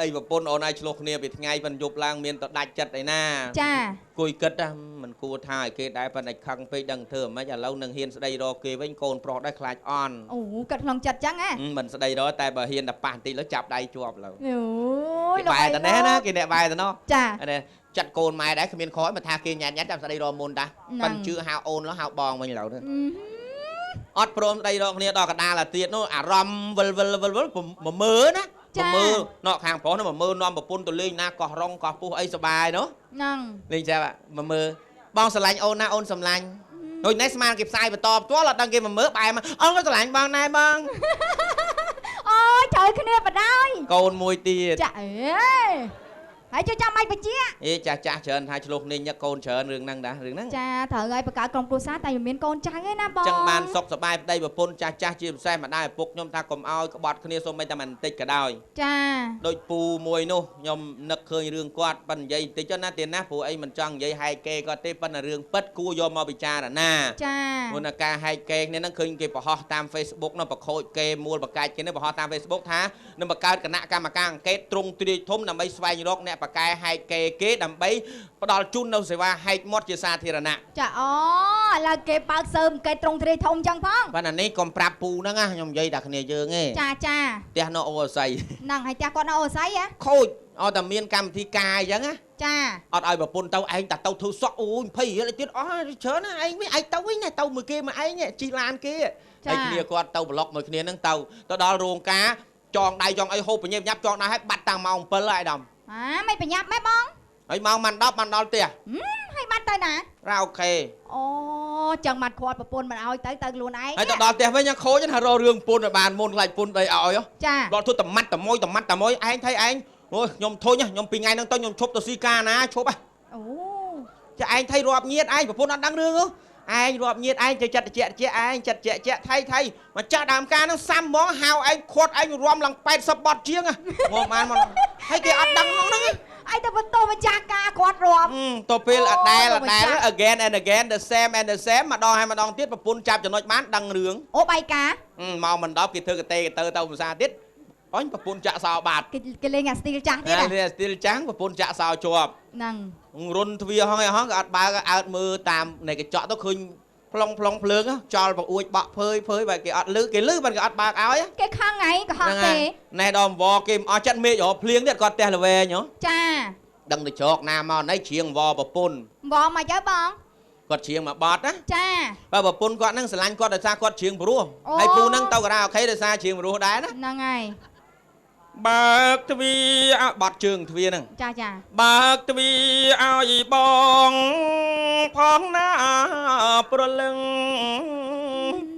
ដីប្រពន្ធអូនឯងឆ្លោះគ្នាពីថ្ងៃប៉ុនយប់ឡើងមានតដាច់ចិត្តឯណា ចា គួយគិតណាមិនគួរថាឲ្យគេដែរប៉ុន្តែខឹងពេកដឹងធ្វើមិនឥឡូវនឹងហ៊ានស្ដីរកគេវិញកូនប្រុសដែរខ្លាចអន់ អូគិតក្នុងចិត្តចឹងហ៎ មិនស្ដីរកតែបើហ៊ានតែប៉ះបន្តិចលើចាប់ដៃជាប់លើ អូយ គេបែរតនេះណាគេអ្នកបែរតនោះ ចា នេះចិត្តកូនម៉ែដែរគ្មានខកមិនថាគេញ៉ាត់ញ៉ាត់ចាំស្ដីរកមុនតាប៉ិនជឿហៅអូនហៅបងវិញឥឡូវនេះអត់ព្រមស្ដីរកគ្នាដល់កដាលអាទៀតនោះអារម្មណ៍វិលវិលវិលវិលមកមើលណាមកមើលណកខាងប្រុសនោះមកមើលនាំប្រពន្ធទៅលេងណាកោះរងកោះពុះអីសបាយនោះ ហ្នឹង លេងចាប់មកមើលបងស្រឡាញ់អូនណាអូនស្រឡាញ់ដូចនេះស្មានគេផ្សាយបន្តផ្ទាល់អត់ដឹងគេមកមើលបែរមកអូនក៏ស្រឡាញ់បងដែរបង អូយត្រូវគ្នាបដ ாய் កូនមួយទៀត ចាអេ ហើយជួយចាំបាច់បញ្ជា អេចាស់ចាស់ច្រើនថាឆ្លោះគ្នាញឹកកូនច្រើនរឿងហ្នឹងដែររឿងហ្នឹង ចាត្រូវហើយបង្កើតក្រុមគ្រួសារតែមិនមានកូនចៅទេណាបង ចឹងបានសុខសប្បាយប្តីប្រពន្ធចាស់ចាស់ជាពិសេសម្ដាយឪពុកខ្ញុំថាកុំឲ្យក្បត់គ្នាសូម្បីតែបន្តិចក៏ដោយ ចា ដូចពូមួយនោះខ្ញុំនឹកឃើញរឿងគាត់ប៉ិននិយាយបន្តិចណាទៀតណាព្រោះអីមិនចង់និយាយហែកគេគាត់ទេប៉ុន្តែរឿងពិតគួរយកមកពិចារណា ចា មុនការហែកគេគ្នាហ្នឹងឃើញគេបង្ហោះតាម Facebook នោះប្រខូចគេមូលបកាច់គេនេះបង្ហោះតាម Facebook ថានឹងបង្កើតគណៈកម្មការអង្កេតទ្រង់ទ្រាយធំដើម្បីស្វែងរកអ្នកបកកែហែកគេគេដើម្បីផ្ដល់ជូននៅសេវាហែកមាត់ជាសាធារណៈ ចាអូឥឡូវគេបើកសើមគេទ្រង់ទ្រាយធំចឹងផង បាទអានេះកុំប្រាប់ពូហ្នឹងណាខ្ញុំនិយាយតែគ្នាយើងទេ ចាចា ផ្ទះនៅអូអស័យ ហ្នឹងហើយផ្ទះគាត់នៅអូអស័យហ៎ ខូចអត់តែមានកម្មវិធីការអញ្ចឹងណា ចា អត់ឲ្យប្រពន្ធទៅឯងតែទៅធ្វើសក់អូយ20រៀលទៀតអស់ច្រើនណាឯងវិញឯងទៅវិញណាទៅមួយគេមកឯងជិះឡានគេហើយគ្នាគាត់ទៅប្លុកមួយគ្នាហ្នឹងទៅទៅដល់រោងការចងដៃចងអីហូបបញ្ញាប់ចងដៃឲ្យបាត់តាំងម៉ោង7ហើយដំ អាមិនបញ្ញាប់ម៉េចបង ហើយម៉ោងម៉ាន់10បានដល់ផ្ទះ ហើយបានទៅណា រ៉ាអូខេ អូចឹងបានខាត់ប្រពន្ធមិនឲ្យទៅទៅខ្លួនឯង ហើយទៅដល់ផ្ទះវិញខូចណារករឿងប្រពន្ធឲ្យបានមុនខ្លាចប្រពន្ធដីឲ្យ ចា ដល់ធ្វើតម៉ាត់តមួយតម៉ាត់តមួយឯងថៃឯងអូយខ្ញុំធុញខ្ញុំពីថ្ងៃហ្នឹងទៅខ្ញុំឈប់ទៅស៊ីការណាឈប់ហ៎ អូ ចាឯងថៃរាប់ញាតឯងប្រពន្ធអត់ដឹងរឿងហ៎ឯងរាប់ញាតឯងចិត្តតិចតិចឯងចិត្តជាជាថៃថៃមកចាស់ដើមការហ្នឹងសាំហ្មងហៅឯងខាត់ឯងរំឡើង80បត់ជាងងំបានមកហើយគេអត់ដឹងហ្នឹង ឯងទៅបន្ទោសម្ចាស់ការគាត់រំ ទៅពេលអដែលអដែល again and again the same and the same ម្ដងហើយម្ដងទៀតប្រពន្ធចាប់ចំណុចបានដឹងរឿង អូបាយការ មកមិនដល់គេធ្វើកតេកទៅទៅភាសាទៀតអញប្រពន្ធចាក់សោបាត់ គេលេងអាស្ទីលចាស់ទៀត អាស្ទីលចាស់ប្រពន្ធចាក់សោជាប់ ហ្នឹង រុនទ្វាហងហងក៏អត់បើកអើតមើលតាមនៃកញ្ចក់ទៅឃើញផ្លុងផ្លុងភ្លើងចោលបង្អួចបក់ភើយភើយបើគេអត់លឺគេលឺបើគេអត់បើកឲ្យ គេខឹងហីក៏ហត់ទេ ណែដល់វគេមិនអស់ចិត្តមេឃរកភ្លៀងទៀតគាត់ផ្ទះល្វែងហ៎ ចា ដឹងទៅច្រកណាមកណីជ្រៀងវប្រពន្ធ វមកទៅបង គាត់ជ្រៀងមកបត់ណា ចា បើប្រពន្ធគាត់នឹងស្រឡាញ់គាត់ដោយសារគាត់ជ្រៀងព្រោះហើយពូនឹងទៅការ៉ាអូខេដោយសារជ្រៀងព្រោះដែរណា ហ្នឹងហើយ បើកទ្វាបត់ជើងទ្វាហ្នឹង ចាចា បើកទ្វាឲ្យបងផងណាប្រលឹង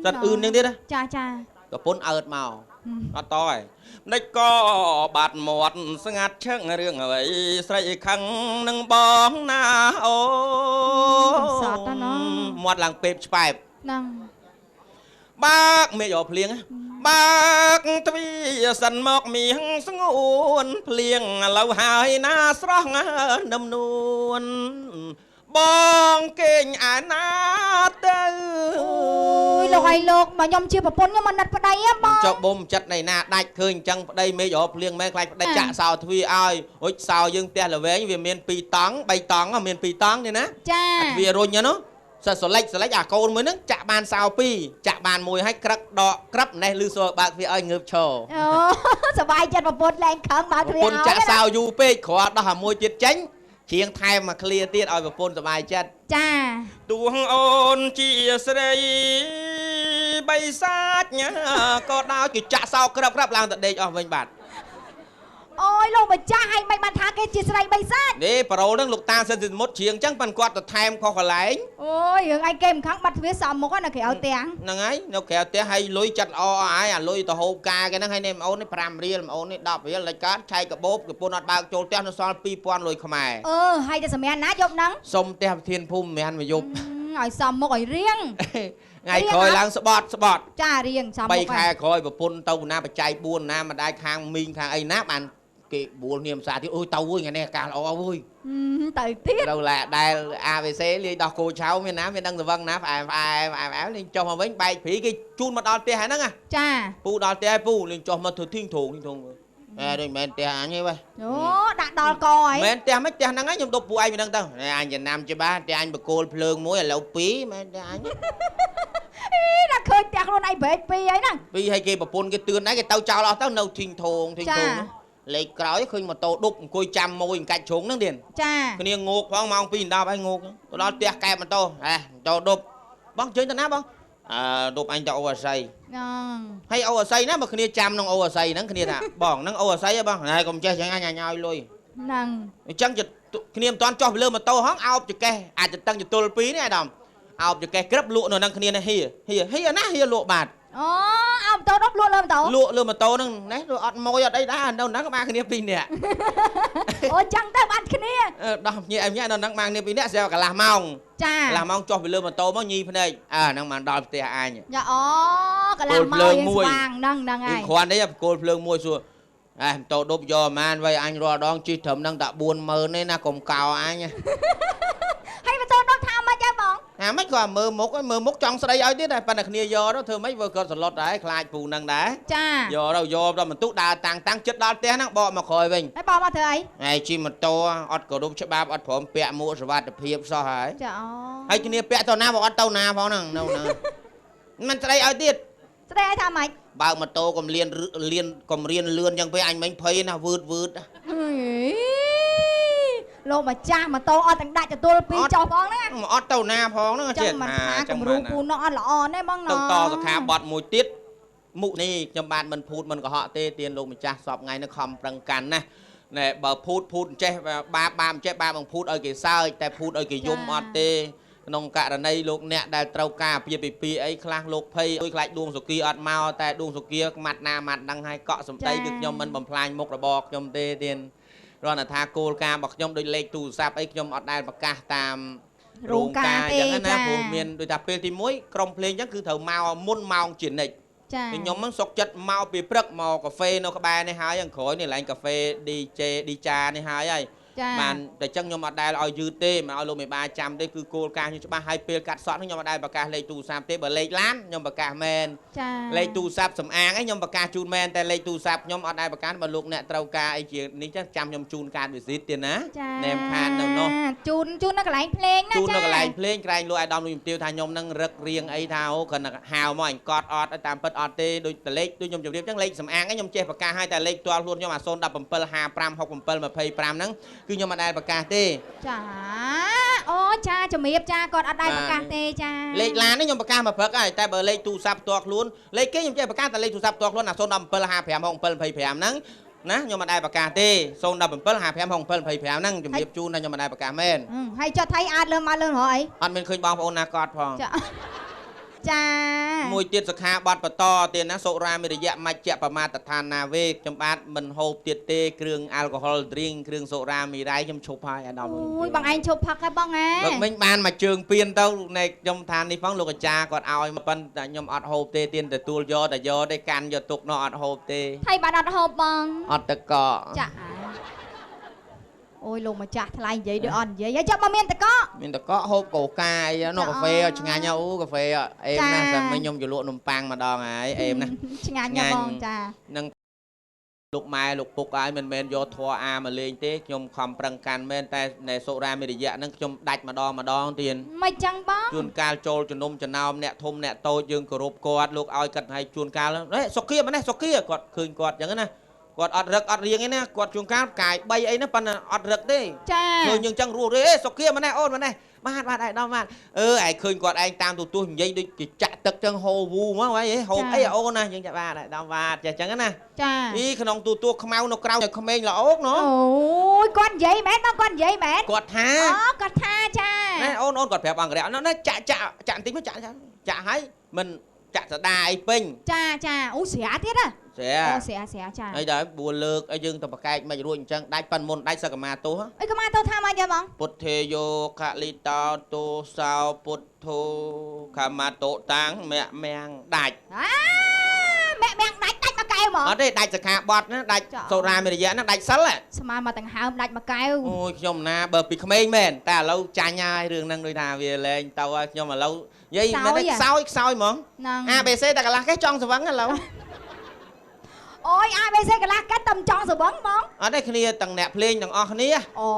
សិតអឿនហ្នឹងទៀតណា ចាចា ប្រពន្ធអើតមកអត់តហើយមិនក៏បាត់មាត់ស្ងាត់ឈឹងរឿងអ្វីស្រីខឹងនឹងបងណាអូ សតណា មាត់ឡើងពេបឆ្បែប ហ្នឹង បើកមេឃយកភ្លៀងបើកទ្វាសិនមកមៀងស្ងួនភ្លៀងឥឡូវហើយណាស្រស់នឹមនួនបងគេងអាណាទៅ អូយលោកឲ្យលោកមកខ្ញុំជាប្រពន្ធខ្ញុំមិនណិតប្តីហ៎បង ចុះបុំចិត្តនៃណាដាច់ឃើញអញ្ចឹងប្តីមេឃរកភ្លៀងមែនខ្លាចប្តីចាក់សោទ្វាឲ្យអុចសោយើងផ្ទះល្វែងវាមាន2តង់3តង់មាន2តង់នេះណា ចា ទ្វារុញហ្នឹងសិតសលេចសលេចអាកូនមួយហ្នឹងចាក់បានសោ2ចាក់បានមួយហើយក្រឹកដកក្រឹបណេះលឺសបើកទ្វាឲ្យងើបឈរ អូសบายចិត្តប្រពន្ធលែងខឹងបើកទ្វាឲ្យ ប្រពន្ធចាក់សោយូរពេកគ្រាន់ដោះអាមួយទៀតចេញជាងថែមមកឃ្លាទៀតឲ្យប្រពន្ធសบายចិត្ត ចា ទួងអូនជាស្រីបីសាច់ក៏ដោយគេចាក់សោក្រឹបក្រឹបឡើងទៅដេកអស់វិញបាទ អូយលោកម្ចាស់ហើយមិនបានថាគេជាស្រីបីសាច់ នេះប្រូហ្នឹងលោកតាសិនសិមុតជ្រៀងអញ្ចឹងប៉ិនគាត់ទៅថែមខុសកន្លែង អូយរឿងឯងគេមិនខឹងបាត់ទ្វារសមមុខណាគេឲ្យទាំង ហ្នឹងហើយនៅក្រៅផ្ទះហើយលុយចិត្តល្អអស់ហើយអាលុយទៅហូបការគេហ្នឹងហើយនេះប្អូននេះ5រៀលប្អូននេះ10រៀលលិចកើតឆែកកាបូបប្រពន្ធអត់បើកចូលផ្ទះនៅសល់2000លុយខ្មែរ អឺហើយទៅសម្រាប់ណាយប់ហ្នឹង សុំផ្ទះប្រធានភូមិមិនមែនមកយប់ ឲ្យសមមុខឲ្យរៀង ថ្ងៃក្រោយឡើងស្បត់ស្បត់ ចារៀងសមមុខ 3ខែក្រោយប្រពន្ធទៅណាបច្ច័យ4ណាម្ដាយខាងមីងខាងអីណាបានគេបួលនាមសាទៀតអូយទៅវិញថ្ងៃនេះអាកាសល្អវើយ ទៅទៀត ទៅឡាដែល AVC លាយដោះគោឆៅមានណាមានដឹងសវឹងណាផ្អែមផ្អែមផ្អែមផ្អែមលេងចុះមកវិញបែកព្រីគេជូនមកដល់ផ្ទះហើយហ្នឹងណា ចា ពូដល់ផ្ទះហើយពូលេងចុះមកធ្វើធីងធងធីងធងអេដូចមិនមែនផ្ទះអញទេវ៉េ អូដាក់ដល់កហើយ មែនផ្ទះមិនផ្ទះហ្នឹងហើយខ្ញុំដប់ពូឯងពីហ្នឹងទៅអញចំណាំច្បាស់ផ្ទះអញបកគោលភ្លើងមួយឥឡូវ2មែនផ្ទះអញ អីដាក់ឃើញផ្ទះខ្លួនឯងប្រេក2ហើយហ្នឹង 2ហើយគេប្រពន្ធគេទឿនដែរគេទៅចោលអស់ទៅនៅធីងធងធីងធងលេខក្រោយឃើញម៉ូតូដប់អង្គុយចាំមួយកាច់ជ្រុងហ្នឹងទៀត ចា គ្នាងោកផងម៉ោង2 10ហើយងោកទៅដល់ផ្ទះកែបម៉ូតូហេម៉ូតូដប់បងជើញទៅណាបងអើដប់អញទៅអូអាស័យ ហ្នឹង ហើយអូអាស័យណាបើគ្នាចាំក្នុងអូអាស័យហ្នឹងគ្នាថាបងហ្នឹងអូអាស័យហ៎បងណែកុំចេះចឹងអញឲ្យលុយ ហ្នឹង អញ្ចឹងគ្នាមិនតាន់ចុះពីលើម៉ូតូហងអោបចកេះអាចទៅតឹងចទល់ពីរនេះអាដាមអោបចកេះក្រឹបលក់នៅហ្នឹងគ្នានេះហៀហៀហៀណាហៀលក់បាទ អូអោបម៉ូតូដប់ ប់លក់លើម៉ូតូ លក់លើម៉ូតូហ្នឹងណាអត់ម៉ួយអត់អីដែរនៅហ្នឹងបានគ្នា2នាក់ អូចឹងទៅបានគ្នា ដោះញាក់ញាក់នៅហ្នឹងបានគ្នា2នាក់ស្រាប់កន្លះម៉ោង ចា កន្លះម៉ោងចុះពីលើម៉ូតូមកញីភ្នែកអើហ្នឹងបានដល់ផ្ទះអញ យ៉ាអូកន្លះម៉ោងយើងស្វាងហ្នឹងហ្នឹងហើយ គ្រាន់នេះគោលភ្លើងមួយសួរអេម៉ូតូដប់យកប្រហែលវៃអញរាល់ដងជិះត្រឹមហ្នឹងតែ40000ទេណាកុំកោអញ ហើយម៉ូតូដប់ថាម៉េចដែរបង ថាម៉េចក៏មើលមុខមើលមុខចង់ស្ដីឲ្យទៀតដែរប៉ុន្តែគ្នាយកទៅធ្វើម៉េចបើគាត់សឡុតដែរខ្លាចពូហ្នឹងដែរ ចា យកទៅយកដល់បន្ទុកដើរតាំងតាំងចិត្តដល់ផ្ទះហ្នឹងបកមកក្រោយវិញ ហើយបកមកធ្វើអី ហើយជិះម៉ូតូអត់គោរពច្បាប់អត់ព្រមពាក់មួកសុវត្ថិភាពសោះហើយ ចាអូ ហើយគ្នាពាក់ទៅណាបើអត់ទៅណាផងហ្នឹងនៅណាមិនស្ដីឲ្យទៀត ស្ដីឲ្យថាម៉េច បើកម៉ូតូកំលៀនលៀនកំរៀនលឿនចឹងពេកអញមិញភ័យណាវឺតវឺត លោកម្ចាស់ម៉ូតូអត់ទាំងដាច់ទទួលពីចុះផងណា អត់ទៅណាផងហ្នឹង ចេះមិនថាគំរូពូនោះអត់ល្អណាបងណ ទៅតសខាបត់មួយទៀតមុខនេះខ្ញុំបាទមិនភូតមិនកុហកទេទៀនលោកម្ចាស់សពថ្ងៃនេះខំប្រឹងកាន់ណាណែបើភូតភូតចេះបាបបាបចេះបាបបងភូតឲ្យគេសើចតែភូតឲ្យគេយំអត់ទេក្នុងករណីលោកអ្នកដែលត្រូវការអាពាហ៍ពិពាហ៍អីខ្លះលោកភ័យខ្លាចដួងសុគីអត់មកតែដួងសុគីម៉ាត់ណាម៉ាត់ដឹងហើយកក់សម្ដីគឺខ្ញុំមិនបំផ្លាញមុខរបរខ្ញុំទេទៀនគ្រាន់តែថាគោលការណ៍របស់ខ្ញុំដូចលេខទូរស័ព្ទអីខ្ញុំអត់ដែលប្រកាសតាមរោងការទេ អញ្ចឹងណាព្រោះមានដូចថាពេលទី1ក្រុមភ្លេងអញ្ចឹងគឺត្រូវមកមុនម៉ោងជានិច្ច ចា ខ្ញុំហ្នឹងសុកចិត្តមកពីព្រឹកមកកាហ្វេនៅក្បែរនេះហើយខាងក្រោយនេះកន្លែងកាហ្វេ DJ DJ នេះហើយហើយបានតែចឹងខ្ញុំអត់ដែលឲ្យយឺតទេមិនឲ្យលោកមេបាចាំទេគឺគោលការណ៍ខ្ញុំច្បាស់ហើយពេលកាត់សក់ខ្ញុំអត់ដែលប្រកាសលេខទូរស័ព្ទទេបើលេខឡានខ្ញុំប្រកាសមែនលេខទូរស័ព្ទសំអាងឯងខ្ញុំប្រកាសជូនមែនតែលេខទូរស័ព្ទខ្ញុំអត់ដែលប្រកាសបើលោកអ្នកត្រូវការអីជានេះចឹងចាំខ្ញុំជូនកាតវិសិតទៀតណាណែមខាតនៅនោះ ជូនជូននៅកន្លែងភ្លេងណា ជូននៅកន្លែងភ្លេងក្រែងលោកអាយដាមលោកជំទាវថាខ្ញុំនឹងរឹករៀងអីថាអូគ្រាន់តែហៅមកអញកត់អត់តាមពិតអត់ទេដូចតលេខដូចខ្ញុំជម្រាបចឹងលេខសំអាងឯងខ្ញុំចេះប្រកាសឲ្យតែលេខផ្ទាល់ខ្លួនខ្ញុំអា017 55 67 25ហ្នឹងគឺខ្ញុំអត់ដែលប្រកាសទេ ចាអូចាជំរាបចាគាត់អត់ដែលប្រកាសទេចា លេខឡាននេះខ្ញុំប្រកាសមកព្រឹកហើយតែបើលេខទូរស័ព្ទផ្ទាល់ខ្លួនលេខគេខ្ញុំចេះប្រកាសតែលេខទូរស័ព្ទផ្ទាល់ខ្លួនអា017 55 67 25ហ្នឹងណាខ្ញុំអត់ដែលប្រកាសទេ017 55 67 25ហ្នឹងជំរាបជូនថាខ្ញុំអត់ដែលប្រកាសមែន ហើយចុះថៃអាចលើមកលើរហអី អត់មានឃើញបងប្អូនណាគាត់ផង ចាចា មួយទៀតសខាបត់បន្តទៀតណាសុរាមេរយៈមជ្ឈប្រមាទដ្ឋានាវេខ្ញុំបាទមិនហូបទៀតទេគ្រឿងអាល់កុហុលទ្រៀងគ្រឿងសុរាមេរ័យខ្ញុំឈប់ហើយអាដាម អូយបងឯងឈប់ផឹកហើយបងឯង បើមិញបានមកជើងពៀនទៅណែខ្ញុំថានេះផងលោកអាចារ្យគាត់ឲ្យប៉ុន្តែខ្ញុំអត់ហូបទេទៀនទទួលយកតែយកទេកាន់យកទុកនោះអត់ហូបទេ ថៃបានអត់ហូបបង អត់តក ចាអូយលោកម្ចាស់ថ្លៃនិយាយដូចអត់និយាយហើយចុះមកមានតក មានតកហូបកូកាអីនោះកាហ្វេឆ្ងាញ់អូកាហ្វេអេមណាស់តែមិញខ្ញុំជលក់នំប៉័ងម្ដងហើយអេមណាស់ ឆ្ងាញ់ណាស់បងចា នឹងលោកម៉ែលោកពុកហើយមិនមែនយកធွာអាមកលេងទេខ្ញុំខំប្រឹងកាន់មែនតែในសុរាមេរយៈហ្នឹងខ្ញុំដាច់ម្ដងម្ដងទៀត មិនចឹងបង ជួនកាលចូលជំនុំចំណោមអ្នកធំអ្នកតូចយើងគោរពគាត់លោកឲ្យគាត់ឲ្យជួនកាលសុគាម្នេះសុគាគាត់ឃើញគាត់ចឹងណាគាត់អត់រឹកអត់រៀងឯណាគាត់ជួនកាលកាយ3អីណាប៉ុន្តែអត់រឹកទេ ចា ឃើញយើងចឹងរស់ទេសុគាម្នេះអូនម្នេះបាទបាទឯដល់បាទអឺឯងឃើញគាត់ឯងតាមទូទស្សន៍និយាយដូចគេចាក់ទឹកចឹងហូរវូមកហីហូបអីអូនណាយើងចាបាទឯដល់បាទចេះចឹងណា ចា អីក្នុងទូទស្សន៍ខ្មៅនៅក្រៅក្មេងល្អអូកណូ អូយគាត់និយាយមែនបងគាត់និយាយមែន គាត់ថា អូគាត់ថាចា ណែអូនអូនគាត់ប្រាប់អង្គរៈណាចាក់ចាក់ចាក់បន្តិចមកចាក់ចាក់ហើយមិនចាក់សដាអីពេញ ចាចាអូស្រាទៀតហ៎ ស្រា អូស្រាស្រាចា ហើយដល់បួលលើកឲ្យយើងទៅប្រកែកមិនរួចអញ្ចឹងដាច់ប៉ិនមុនដាច់សកមាទោស អីកមាទោសថាមកយ៉ាបង ពុទ្ធេយោខលិតោទោសោពុទ្ធោខមាតុតាំងមៈមាំងដាច់ អាមៈមាំងដាច់ដាច់មកកែវហ្មង អត់ទេដាច់សខាបត់ណាដាច់សូរាមេរយៈណាដាច់សិល ស្មានមកដង្ហើមដាច់មកកែវ អូយខ្ញុំណាបើពីក្មេងមែនតែឥឡូវចាញ់ហើយរឿងហ្នឹងដូចថាវាលែងទៅហើយខ្ញុំឥឡូវនិយាយមែនទេខ្សោយខ្សោយហ្មង ABC តែកន្លះគេចង់ស្វឹងឥឡូវ អូយ ABC កន្លះកាត់តែចង់ស្វឹងហ្មង អត់ទេគ្នាទាំងអ្នកភ្លេងទាំងអស់គ្នា អូ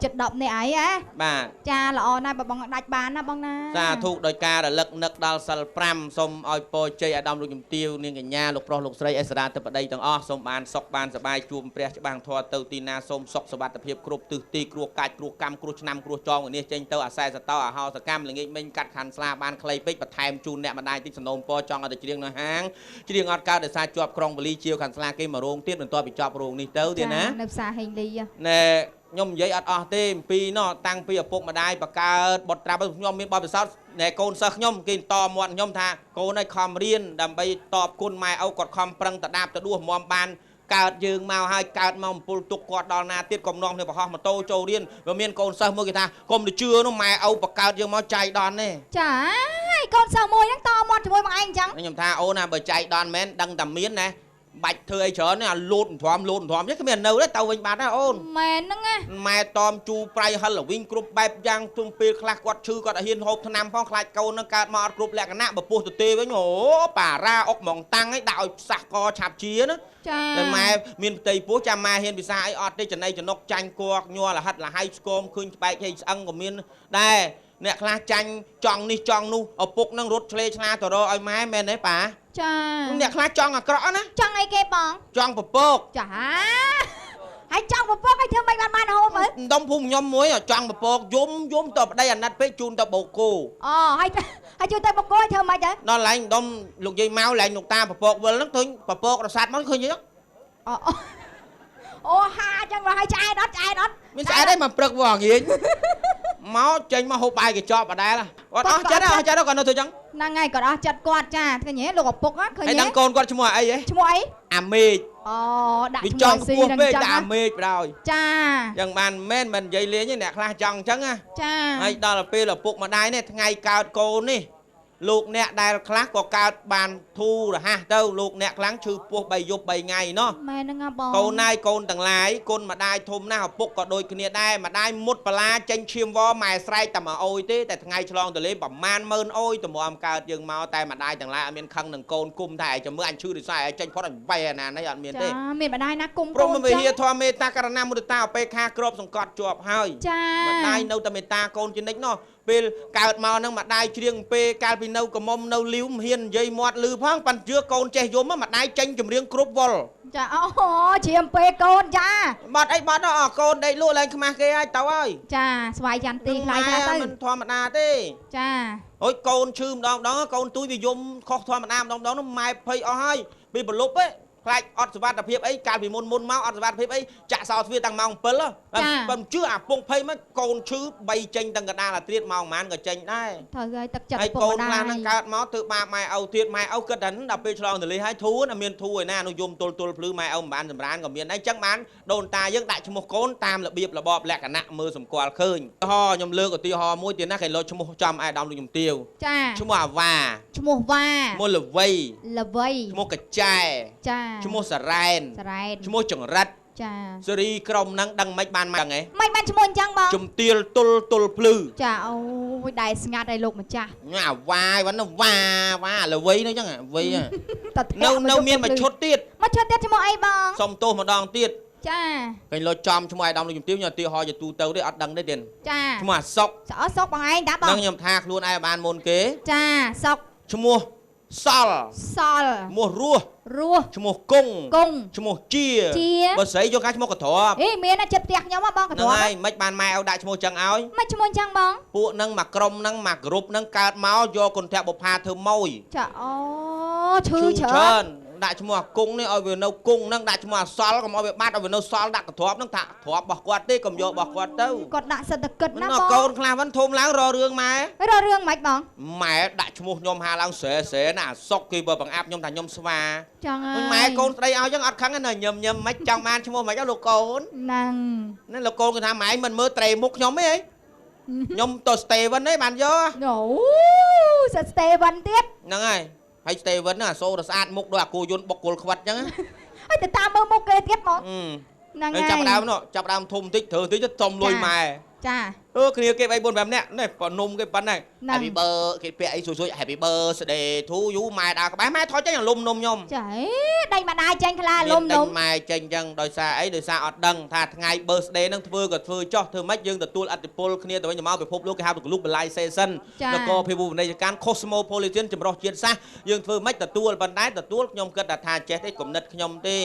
ចិត្ត10នាក់អីហ៎ បាទ ចាល្អណាស់បើបងដាច់បានណាបងណា សាធុដោយការរលឹកនឹកដល់សិល5សូមឲ្យពរជ័យអាដាមលោកជំទាវនាងកញ្ញាលោកប្រុសលោកស្រីអេសរាធិបតីទាំងអស់សូមបានសុខបានសប្បាយជួបព្រះច្បាំងធម៌ទៅទីណាសូមសុខសុវត្ថិភាពគ្រប់ទិសទីគ្រោះកាច់គ្រោះកម្មគ្រោះឆ្នាំគ្រោះចងនេះចេញទៅអាសែសតោអាហោសកម្មល្ងាចមិញកាត់ខាន់ស្លាបានខ្លីពេកបន្ថែមជូនអ្នកម្ដាយតិចសំណូមពរចង់ឲ្យទៅច្រៀងនៅហាងច្រៀងអត់កើតដោយសារជាប់ក្រុងវលីជាវខាន់ស្លាគេមករោងទៀតបន្ទាប់ពីចប់រោងនេះទៅទៀតណា នៅផ្សារហេងលី ណែ ខ្ញុំនិយាយអត់អស់ទេអំពីណោះតាំងពីឪពុកម្ដាយបង្កើតបុត្រាខ្ញុំមានបទពិសោធន៍ណែកូនសិស្សខ្ញុំគេតមាត់ខ្ញុំថាកូនឲ្យខំរៀនដើម្បីតបគុណម៉ែឪគាត់ខំប្រឹងតដាបទៅដួសមុំបានកើតយើងមកហើយកើតមកអំពូលទុកគាត់ដល់ណាទៀតកុំនាំគ្នាបង្ហោះម៉ូតូចូលរៀនវាមានកូនសិស្សមួយគេថាកុំទៅជឿនោះម៉ែឪបង្កើតយើងមកចៃដន្យទេចាហើយកូនសិស្សមួយហ្នឹងតមាត់ជាមួយបងឯងអញ្ចឹងខ្ញុំថាអូនណាបើចៃដន្យមែនដឹងតែមានណាបាច់ធ្វើអីច្រើននេះអាលូតធំលូតធំទេគ្មាននៅទេទៅវិញបាត់ណាអូនមែនហ្នឹងណាម៉ែតមជូរប្រៃហិលវិញគ្រប់បែបយ៉ាងជុំពេលខ្លះគាត់ឈឺគាត់អត់ហ៊ានហូបថ្នាំផងខ្លាចកូននឹងកើតមកអត់គ្រប់លក្ខណៈបើពោះទៅទេវិញអូប៉ារ៉ាអុកហ្មងតាំងឯងដាក់ឲ្យសះកឆាប់ជាណាចាតែម៉ែមានផ្ទៃពោះចាំម៉ែហ៊ានពិសាអីអត់ទេចំណៃចំណុកចាញ់គួកញ័រលហិតលហៃស្គមឃើញស្បែកហេស្អឹងក៏មានដែរអ្នកខ្លះចាញ់ចង់នេះចង់នោះឪពុកនឹងរត់ឆ្លេឆ្លាទៅរកឲ្យម៉ែមែនទេប៉ាចាអ្នកខ្លះចង់អាក្រក់ណាចង់អីគេបងចង់ពពកចាហើយចង់ពពកឲ្យធ្វើមិនបានបានហូបហ៎ដុំភូមិខ្ញុំមួយចង់ពពកយំយំទៅប្តីអាណិតពេកជូនទៅបូកូអូហើយហើយជូនទៅបូកូធ្វើមិនទៅដល់ឡើងដុំលោកយាយមកឡើងលោកតាពពកវិលហ្នឹងឃើញពពករសាត់មកឃើញទេអូអូហាចឹងមកឲ្យឆ្អែតអត់ឆ្អែតអត់មានឆ្អែតទេមកព្រឹកវងងាយមកចេញមកហូបបាយកញ្ចប់បដែលគាត់អស់ចិត្តអស់ចិត្តគាត់នៅធ្វើចឹងហ្នឹងហើយគាត់អស់ចិត្តគាត់ចាឃើញទេលោកឪពុកឃើញទេហើយដឹងកូនគាត់ឈ្មោះអីហ៎ឈ្មោះអីអាមេឃអូដាក់ឈ្មោះស៊ីនឹងចឹងដាក់អាមេឃបណ្ដោយចាយ៉ាងបានមែនមិននិយាយលេងទេអ្នកខ្លះចង់ចឹងណាចាហើយដល់ពេលឪពុកម្ដាយនេះថ្ងៃកើតកូននេះលោកអ្នកដែលខ្លះក៏កើតបានធូររហ័សទៅលោកអ្នកខ្លាំងឈឺពោះ3យប់3ថ្ងៃណោះមែនហ្នឹងបងកូនណាយកូនទាំងឡាយកូនម្ដាយធំណាស់ឪពុកក៏ដូចគ្នាដែរម្ដាយមុតបលាចេញឈាមវម៉ែស្រែកតែមកអូយទេតែថ្ងៃឆ្លងទលេប្រមាណម៉ឺនអូយតម្រាំកើតយើងមកតែម្ដាយទាំងឡាយអត់មានខឹងនឹងកូនគុំតែចាំមើលអញឈឺរិស័យឲ្យចេញផុតអញវ៉ៃអាណានេះអត់មានទេចាមានម្ដាយណាគុំព្រមវិហារធម៌មេត្តាករណាមុទិតាឧបេក្ខាគ្របសង្កត់ជាប់ហើយម្ដាយនៅតែមេត្តាកូនជានិច្ចណោះពេលកើតមកហ្នឹងម្ដាយច្រៀងពេលកាលពីនៅកមុំនៅលីវមិនហ៊ាននិយាយមាត់លឺផងប៉ិនជឿកូនចេះយំម្ដាយចេញចម្រៀងគ្រប់វល់ចាអូច្រៀងពេលកូនចាបាត់អីបាត់អស់កូនដេកលក់ឡើងខ្មាស់គេហើយទៅហើយចាស្វាយចន្ទទីខ្លាយខ្លះទៅមិនធម្មតាទេចាអូយកូនឈឺម្ដងម្ដងកូនទួយវាយំខុសធម្មតាម្ដងម្ដងនោះម៉ែភ័យអស់ហើយពីប្រលប់ឯងខ្លាចអត់សុវត្ថិភាពអីកាលពីមុនមុនមកអត់សុវត្ថិភាពអីចាក់សោទ្វារតាំងម៉ោង7បើមិនជឿអាពងភ័យមកកូនឈឺ3ចេញតាំងកណ្ដាលអាត្រៀតម៉ោងប៉ុន្មានក៏ចេញដែរត្រូវហើយទឹកចិត្តហើយកូនខ្លះហ្នឹងកើតមកធ្វើបាបម៉ែឪទៀតម៉ែឪគិតថាដល់ពេលឆ្លងទលេហើយធូរណាមានធូរឯណានោះយំទល់ទល់ភ្លឺម៉ែឪមិនបានសម្រានក៏មានដែរអញ្ចឹងបានដូនតាយើងដាក់ឈ្មោះកូនតាមរបៀបរបបលក្ខណៈមើលសម្គាល់ឃើញហោខ្ញុំលើកឧទាហរណ៍មួយទៀតណាគេលោឈ្មោះចំអាយដាមលោកជំទាវឈ្មោះអាវ៉ាឈ្មោះវ៉ាឈ្មោះលវៃលវៃឈ្មោះកចែចាឈ្មោះសារ៉ែនឈ្មោះចង្រិតចាសេរីក្រុមហ្នឹងដឹងមិនបានមកហ៎មិនបានឈ្មោះអញ្ចឹងបងជំទាលទល់ទល់ភ្លឺចាអូយដែរស្ងាត់ហើយលោកម្ចាស់អាវ៉ាវ៉ាវ៉ាវ៉ាលវៃនោះអញ្ចឹងវៃនៅមានមួយឈុតទៀតមួយឈុតទៀតឈ្មោះអីបងសុំទោសម្ដងទៀតចាកញលោចំឈ្មោះអាយដាមលោកជំទាវខ្ញុំឧទាហរណ៍ជាទូទៅទេអត់ដឹងទេទៀតចាឈ្មោះអាសុកអសុកបងឯងតាបងហ្នឹងខ្ញុំថាខ្លួនឯងបានមុនគេចាសុកឈ្មោះសល់សល់ឈ្មោះរស់រស់ឈ្មោះគង់គង់ឈ្មោះជាបើស្រីយកកាឈ្មោះកទ្របអីមានតែចិត្តផ្ទះខ្ញុំហ៎បងកទ្របហ្នឹងហើយមិនបានម៉ែឲ្យដាក់ឈ្មោះចឹងឲ្យមិនឈ្មោះចឹងបងពួកហ្នឹងមកក្រុមហ្នឹងមកក្រុមហ្នឹងកើតមកយកគុណធបុប្ផាធ្វើម៉ួយចាអូឈឺច្រើន ដាក់ឈ្មោះអាគង់នេះឲ្យវានៅគង់ហ្នឹងដាក់ឈ្មោះអាសល់កុំឲ្យវាបាត់ឲ្យវានៅសល់ដាក់កទ្របហ្នឹងថាទ្របរបស់គាត់ទេកុំយករបស់គាត់ទៅគាត់ដាក់សិតតែគិតណាបងកូនខ្លះវិញធំឡើងរករឿងម៉ែរករឿងម៉េចបងម៉ែដាក់ឈ្មោះខ្ញុំហាឡើងស្រែស្រែណាអាសុកគេបើបង្អាប់ខ្ញុំថាខ្ញុំស្វាចឹងហើយម៉ែកូនស្ដីឲ្យចឹងអត់ខឹងណាញឹមញឹមមិនចង់បានឈ្មោះម៉េចលោកកូនហ្នឹងណាលោកកូនគេថាម៉ែមិនមើលត្រេមុខខ្ញុំទេអីខ្ញុំទៅស្តេវិនទេបានយកអូសិតស្តេវិនទៀតហ្នឹងហើយហើយស្តេវិនហ្នឹងអាសូរស្អាតមុខដូចអាគោយន្តបុកគល់ខ្វិតចឹងហើយទៅតាមមើលមុខគេទៀតហ្មងហ្នឹងហើយចាប់ដើមនោះចាប់ដើមធំតិចត្រូវតិចទៅសុំលុយម៉ែចាអឺគ្នាគេ3 4 5នាក់នេះប៉ុនំគេប៉ុណ្ណេះ Happy birthday គេពាក់អីស៊ុយៗ Happy birthday to you ម៉ែដើរក្បែរម៉ែថយចេញលុំនំខ្ញុំចាដេញម្ដាយចេញខ្លាលុំនំម៉ែចេញចឹងដោយសារអីដោយសារអត់ដឹងថាថ្ងៃ birthday ហ្នឹងធ្វើក៏ធ្វើចោះធ្វើម៉េចយើងទទួលឥទ្ធិពលគ្នាទៅវិញទៅមកពិភពលោកគេហៅ globalization នគរភាវូបនីយកម្ម cosmopolitan ចម្រុះជាតិសាសន៍យើងធ្វើម៉េចទទួលប៉ុន្តែទទួលខ្ញុំគិតថាចេះទេគំនិតខ្ញុំទេ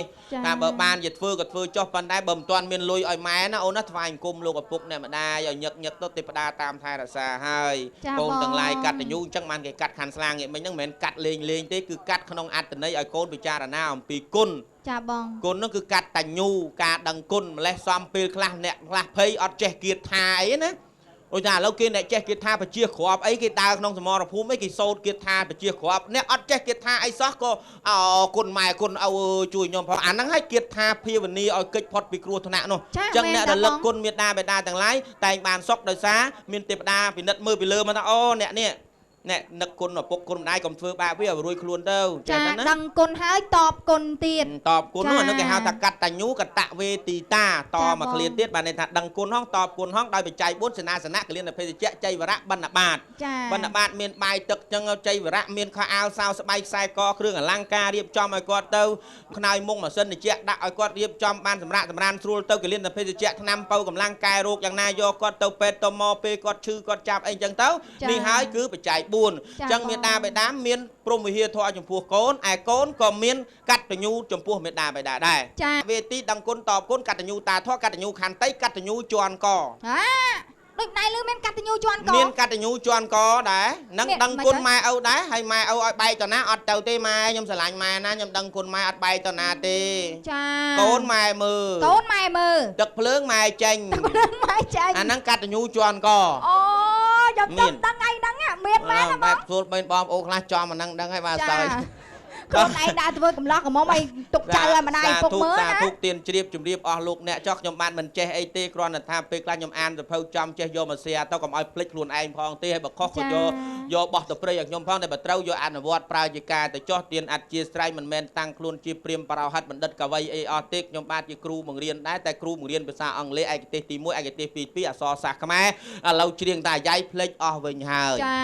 ថាបើបានជាធ្វើក៏ធ្វើចោះប៉ុន្តែបើមិនទាន់មានលុយឲ្យម៉ែណាអូនណាថ្វាយអង្គមលោកឪពុកអ្នកម្ដាយឲ្យញឹក ញឹកទៅទេវតាតាមថែរក្សាហើយកូនទាំងឡាយកតញ្ញូអញ្ចឹងបានគេកាត់ខាន់ស្លាងាកមិញហ្នឹងមិនមែនកាត់លេងលេងទេគឺកាត់ក្នុងអត្ថន័យឲ្យកូនពិចារណាអំពីគុណ ចាបង គុណហ្នឹងគឺកតញ្ញូការដឹងគុណម្លេះសំពេលខ្លះអ្នកខ្លះភ័យអត់ចេះគៀតថាអីណាដូចថាឥឡូវគេអ្នកចេះគៀតថាបជាគ្រាប់អីគេដើរក្នុងសមរភូមិអីគេសូត្រគៀតថាបជាគ្រាប់អ្នកអត់ចេះគៀតថាអីសោះក៏អោគុណម៉ែគុណឪជួយខ្ញុំផងអាហ្នឹងហើយគៀតថាភាវនាឲ្យកិច្ចផុតពីគ្រោះថ្នាក់នោះអញ្ចឹងអ្នករលឹកគុណមេដាបេដាទាំងឡាយតែងបានសុខដោយសារមានទេវតាពិនិត្យមើលពីលើមកថាអូអ្នកនេះអ្នកនឹកគុណឪពុកគុណម្ដាយកុំធ្វើបាបវាឲ្យរួចខ្លួនទៅចាដឹងគុណហើយតបគុណទៀតតបគុណនោះអានោះគេហៅថាកតញ្ញូកតវេទីតាតមកឃ្លាទៀតបានន័យថាដឹងគុណហងតបគុណហងដោយបច្ច័យ4សេនាសនៈកលៀនភេសជ្ជៈចៃវរៈបណ្ឌបាតបណ្ឌបាតមានបាយទឹកចឹងចៃវរៈមានខោអាវសោស្បែកខ្សែកគ្រឿងអលង្ការរៀបចំឲ្យគាត់ទៅខ្នើយមុងម៉ាស៊ីនត្រជាក់ដាក់ឲ្យគាត់រៀបចំបានសម្រាប់សម្រានស្រួលទៅកលៀនភេសជ្ជៈថ្នាំបើកម្លាំងកែរោគយ៉ាងណាយកគាត់ទៅពេទ្យទៅមកពេលគាត់ឈឺគាត់ចាប់អីចឹងទៅនេះហើយគឺបច្ច័យ4ចឹងមេដាបេដាមានព្រហ្មវិហារធម៌ចំពោះកូនឯកូនក៏មានកតញ្ញូចំពោះមេដាបេដាដែរវេទីដឹងគុណតបគុណកតញ្ញូតាធម៌កតញ្ញូខន្តីកតញ្ញូជន់កហាដូចណៃលឺមានកតញ្ញូជន់កមានកតញ្ញូជន់កដែរនឹងដឹងគុណម៉ែឪដែរហើយម៉ែឪឲ្យបែកតណាអត់ទៅទេម៉ែខ្ញុំស្រឡាញ់ម៉ែណាខ្ញុំដឹងគុណម៉ែអត់បែកតណាទេចាកូនម៉ែមើលកូនម៉ែមើលទឹកភ្លើងម៉ែចេញទឹកភ្លើងម៉ែចេញអាហ្នឹងកតញ្ញូជន់កអូខ្ញុំចង់ដឹងឯងហ្នឹងមានមែនទេបងសួរបែនបងប្អូនខ្លះចំអាហ្នឹងដឹងហើយបាទសើចខ្លួនឯងដាក់ធ្វើកំឡោះកំមុំឲ្យទុកចៅឲ្យម្ដាយពុកមើលណាសាធុទានជ្រាបជម្រាបអស់លោកអ្នកចោះខ្ញុំបានមិនចេះអីទេគ្រាន់តែថាពេលខ្លះខ្ញុំអានសភៅចំចេះយកមកសៀទៅកុំឲ្យភ្លេចខ្លួនឯងផងទេហើយបើខុសក៏យកយកបោះទៅព្រៃឲ្យខ្ញុំផងតែបើត្រូវយកអនុវត្តប្រើជាការទៅចោះទានអធិស្ឋានមិនមែនតាំងខ្លួនជាព្រាមបរោហិតបណ្ឌិតកវីអីអស់ទេខ្ញុំបាទជាគ្រូបង្រៀនដែរតែគ្រូបង្រៀនភាសាអង់គ្លេសឯកទេសទី1ឯកទេសទី2អក្សរសាស្ត្រខ្មែរឥឡូវច្រៀងតែអាយ៉ៃភ្លេចអស់វិញហើយចា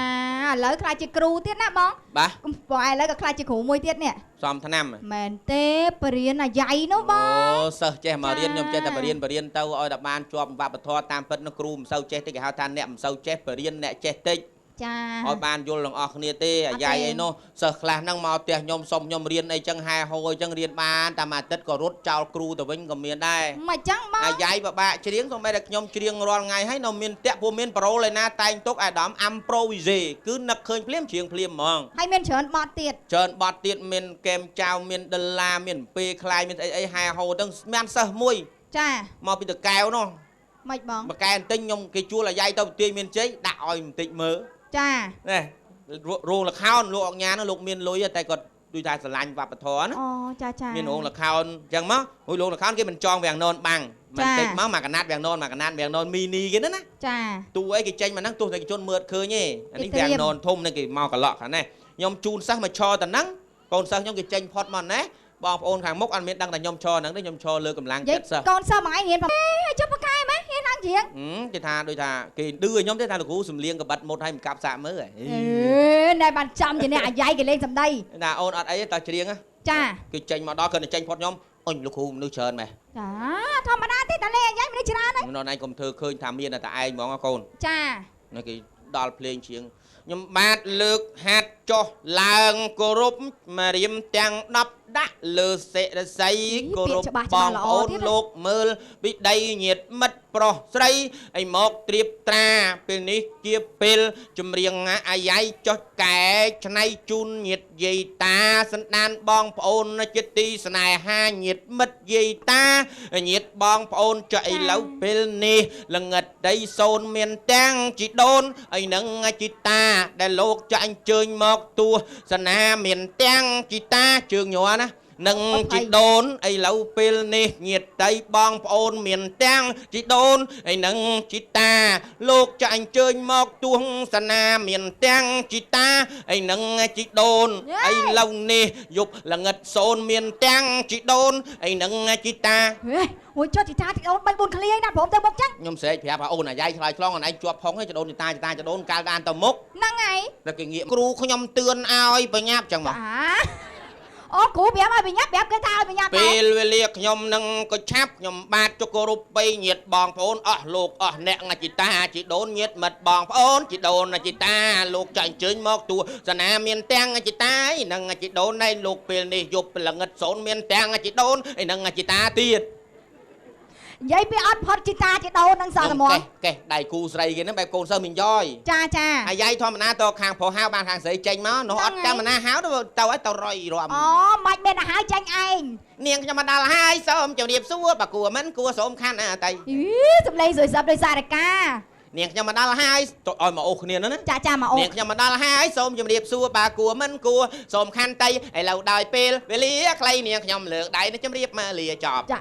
ឥឡូវខ្លាចជាគ្រូទៀតណាបងបាទបងឥឡូវក៏ខ្លាចជាគ្រូមួយទៀតនេះសំឆ្នាំមែនទេបរៀនអាយ៉ៃនោះបងអូសិស្សចេះមករៀនខ្ញុំចេះតែបរៀនបរៀនទៅឲ្យតែបានជាប់វប្បធម៌តាមពិតនោះគ្រូមិនសូវចេះទេគេហៅថាអ្នកមិនសូវចេះបរៀនអ្នកចេះតិចចាឲ្យបានយល់ទាំងអស់គ្នាទេអាយ៉ៃអីនោះសិស្សខ្លះហ្នឹងមកផ្ទះខ្ញុំសុំខ្ញុំរៀនអីចឹងហែហូអីចឹងរៀនបានតាមអាទិត្យក៏រត់ចោលគ្រូទៅវិញក៏មានដែរមិនចឹងបងអាយ៉ៃពិបាកច្រៀងសូម្បីតែខ្ញុំច្រៀងរាល់ថ្ងៃហើយនៅមានតាក់ព្រោះមានប្រូលឯណាតែងទុកអាដាមអាំប្រូវីសេគឺនឹកឃើញភ្លាមច្រៀងភ្លាមហ្មងហើយមានច្រើនបទទៀតច្រើនបទទៀតមានកែមចៅមានដុល្លារមានពេខ្លាយមានអីអីហែហូទាំងមានសិស្សមួយចាមកពីតកែវនោះមិនបងបកែបន្តិចខ្ញុំគេជួលអាយ៉ៃទៅប្រទាយមានជ័យដាក់ឲ្យបន្តិចមើលចានេះរោងល្ខោនលោកអង្ញានោះលោកមានលុយតែគាត់ដូចថាស្រឡាញ់វប្បធម៌ណាអូចាចាមានរោងល្ខោនអញ្ចឹងមកហួយរោងល្ខោនគេមិនចងវាំងននបាំងមិនតិចមកមកកណាត់វាំងននមកកណាត់វាំងននមីនីគេណាចាទូអីគេចេញមកហ្នឹងទោះតែគេជន់មើលឃើញទេអានេះវាំងននធំនេះគេមកកឡក់ខាងនេះខ្ញុំជូនសិស្សមកឈរតែហ្នឹងកូនសិស្សខ្ញុំគេចេញផុតមកណាបងប្អូនខាងមុខអត់មានដឹងតែខ្ញុំឈរហ្នឹងទេខ្ញុំឈរលើកម្លាំងចិត្តសិស្សកូនសិស្សមួយថ្ងៃរៀនចុះប៉ាកែម៉េះរៀនឡើងច្រៀងគេថាដូចថាគេឌឺឲ្យខ្ញុំទេថាលោកគ្រូសំលៀងកបិតមុតឲ្យមិនកាប់សាកមើលអេណែបានចំជាអ្នកអាយ៉ៃគេលេងសំដីណាអូនអត់អីទេតើច្រៀងចាគេចេញមកដល់គាត់ទៅចេញផុតខ្ញុំអញលោកគ្រូមនុស្សច្រើនម៉េះចាធម្មតាទេតែលេងអាយ៉ៃមនុស្សច្រើនហ្នឹងអូនឯងកុំធ្វើឃើញថាមានតែឯងហ្មងកូនចានេះគេដល់ភ្លេងច្រៀងខ្ញុំបាទលើកហាត់ចុះឡើងគោរពមករៀមទាំង10ដាក់លើសិរសីគោរពបងប្អូនលោកមើលពីដីញាតមិត្តប្រុសស្រីឲ្យមកត្រៀបត្រាពេលនេះជាពេលចម្រៀងអាយ៉ៃចុះកែឆ្នៃជូនញាតយាយតាសន្តានបងប្អូនជាទីស្នេហាញាតមិត្តយាយតាញាតបងប្អូនចុះឥឡូវពេលនេះល្ងិតដីសូនមានទាំងជីដូនឲ្យនឹងជីតាដែលលោកចាក់អញ្ជើញមកទស្សនាមានទាំងជីតាជើងញ័រណានឹងជីដូនឥឡូវពេលនេះញាតិបងប្អូនមានទាំងជីដូនឯនឹងជីតាលោកចាក់អញ្ជើញមកទស្សនាមានទាំងជីតាឯនឹងជីដូនឥឡូវនេះយប់ល្ងិតសូនមានទាំងជីដូនឯនឹងជីតាអូយចុះជីតាជីដូន3 4ឃ្លាណាព្រមទៅមុខចឹងខ្ញុំស្រែកប្រាប់ថាអូនអាយ៉ៃឆ្លើយឆ្លងអូនឯងជាប់ផងជីដូនជីតាជីតាជីដូនកាលដានទៅមុខហ្នឹងហើយតែគេងាកគ្រូខ្ញុំទឿនឲ្យបញ្ញាប់ចឹងមកអូគ្រូប្រាប់ឲ្យបញ្ញាប់ប្រាប់គេថាឲ្យបញ្ញាប់ពេលវេលាខ្ញុំនឹងក៏ឆាប់ខ្ញុំបាទជគោរពបីញាតបងប្អូនអស់លោកអស់អ្នកជីតាជីដូនញាតមិត្តបងប្អូនជីដូនជីតាលោកចាញ់ជើញមកទស្សនាមានទាំងជីតានិងជីដូនឯលោកពេលនេះយប់ល្ងិតសូនមានទាំងជីដូនឯនឹងជីតាទៀត និយាយពីអត់ផុតជីតាជីដូននឹងសោះត្មង កេះដៃគូស្រីគេហ្នឹងបែបកូនសិស្សមីងយ៉យ ចាចា អាយ៉ៃធម្មតាតខាងប្រុសហៅបានខាងស្រីចេញមកនោះអត់ចាំណាហៅទៅទៅឲ្យទៅរយរំ អូមិនមានអាហើយចេញឯង នាងខ្ញុំមកដល់ហើយសូមជម្រាបសួរបើគួរមិនគួរសូមខាន់អតី អីសំឡេងស្រួយសឹបដោយសារកា នាងខ្ញុំមកដល់ហើយឲ្យមកអូសគ្នាហ្នឹងណា ចាចាមកអូស នាងខ្ញុំមកដល់ហើយសូមជម្រាបសួរបើគួរមិនគួរសូមខន្តីឥឡូវដោយពេលវេលាខ្លីនាងខ្ញុំលើកដៃជម្រាបមកលាចប់ ចា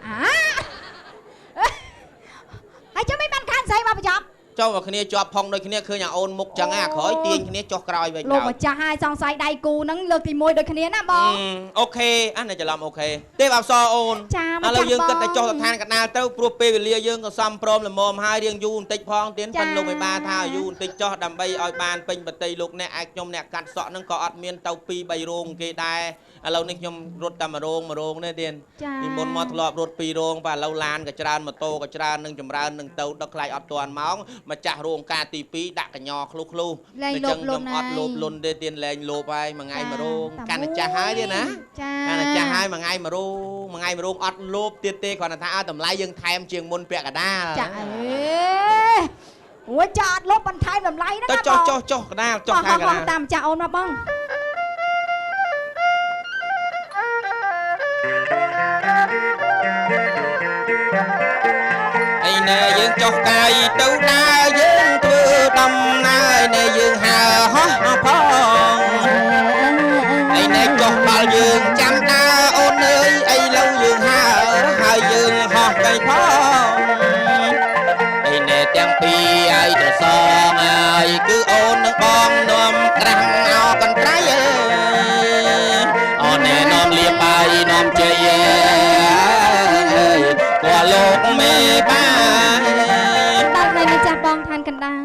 ហើយចាំមិនបានខានស្អីមកបញ្ចប់ ចូលមកគ្នាជាប់ផងដូចគ្នាឃើញអាអូនមុខចឹងអាក្រោយទាញគ្នាចុះក្រោយវិញ លោកម្ចាស់ហើយសង្ស័យដៃគូហ្នឹងលើកទី1ដូចគ្នាណាបង អូខេអានេះច្រឡំអូខេទេពអប្សរអូន ចា ឥឡូវយើងគិតតែចុះស្ថានកណ្ដាលទៅព្រោះពេលវេលាយើងក៏សំព្រមល្មមហើយរៀងយូរបន្តិចផងទៀតប៉ិនលោកឯបាថាយូរបន្តិចចុះដើម្បីឲ្យបានពេញបតីលោកអ្នកឯខ្ញុំអ្នកកាត់សក់ហ្នឹងក៏អត់មានទៅ2 3រោងគេដែរឥឡូវនេះខ្ញុំរត់តែមួយរោងមួយរោងទេទៀតពីមុនមកធ្លាប់រត់2រោងបាទឥឡូវឡានក៏ច្រើនម៉ូតូក៏ច្រើននឹងចម្រើននឹងទៅដល់ខ្លាចអត់ទាន់ម៉ោងម្ចាស់រោងការទី2ដាក់កញ្ញឃ្លុះឃ្លុះ អញ្ ចឹងខ្ញុំអត់លោភលន់ទេទៀតលែងលោភហើយមួយថ្ងៃមួយរោងកាន់តែចាស់ហើយទៀតណាកាន់តែចាស់ហើយមួយថ្ងៃមួយរោងមួយថ្ងៃមួយរោងអត់លោភទៀតទេគ្រាន់តែថាឲ្យតម្លៃយើងថែមជាងមុនពាក់កណ្ដាល ចាអេអូចាអត់លោភបន្ថែមតម្លៃហ្នឹង ទៅចុះចុះចុះកណ្ដាលចុះខាងកណ្ដាល តាមម្ចាស់អូនមកបង អីណែយើងចុះកាយទៅដើរយើងធ្វើដំណើរណែយើងហើហោះផងអីណែចុះដល់យើងចាំដើរអូនអើយឥឡូវយើងហើហើយយើងហោះទៅផងអីណែទាំងពីរឲ្យត្រសងហើយគឺអូននឹងបងនាំក្រាំងអោកន្ត្រៃអើយអូនណែនាំលៀបបាយនាំជ័យអើយក៏លោកមេបា ដល់នៅម្ចាស់បងឋានកណ្ដាល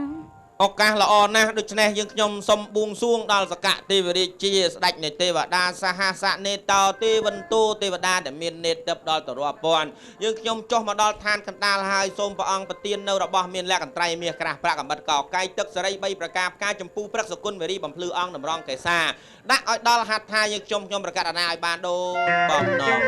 ឱកាសល្អណាស់ដូច្នេះយើងខ្ញុំសូមបួងសួងដល់សកទេវរាជាស្ដេចនៃទេវតាសហសនេតោទេវន្ទោទេវតាដែលមាននេតទឹកដល់ទៅរាប់ពាន់យើងខ្ញុំចុះមកដល់ឋានកណ្ដាលហើយសូមព្រះអង្គប្រទាននៅរបស់មានលក្ខកន្ត្រៃមាសក្រាស់ប្រាក់កំបិតកោកាយទឹកសេរី3ប្រការផ្កាចម្ពូព្រឹកសគុណវេរីបំភ្លឺអង្គតម្រង់កេសាដាក់ឲ្យដល់ហត្ថាយើងខ្ញុំខ្ញុំប្រកាសណាឲ្យបានដូចបំណង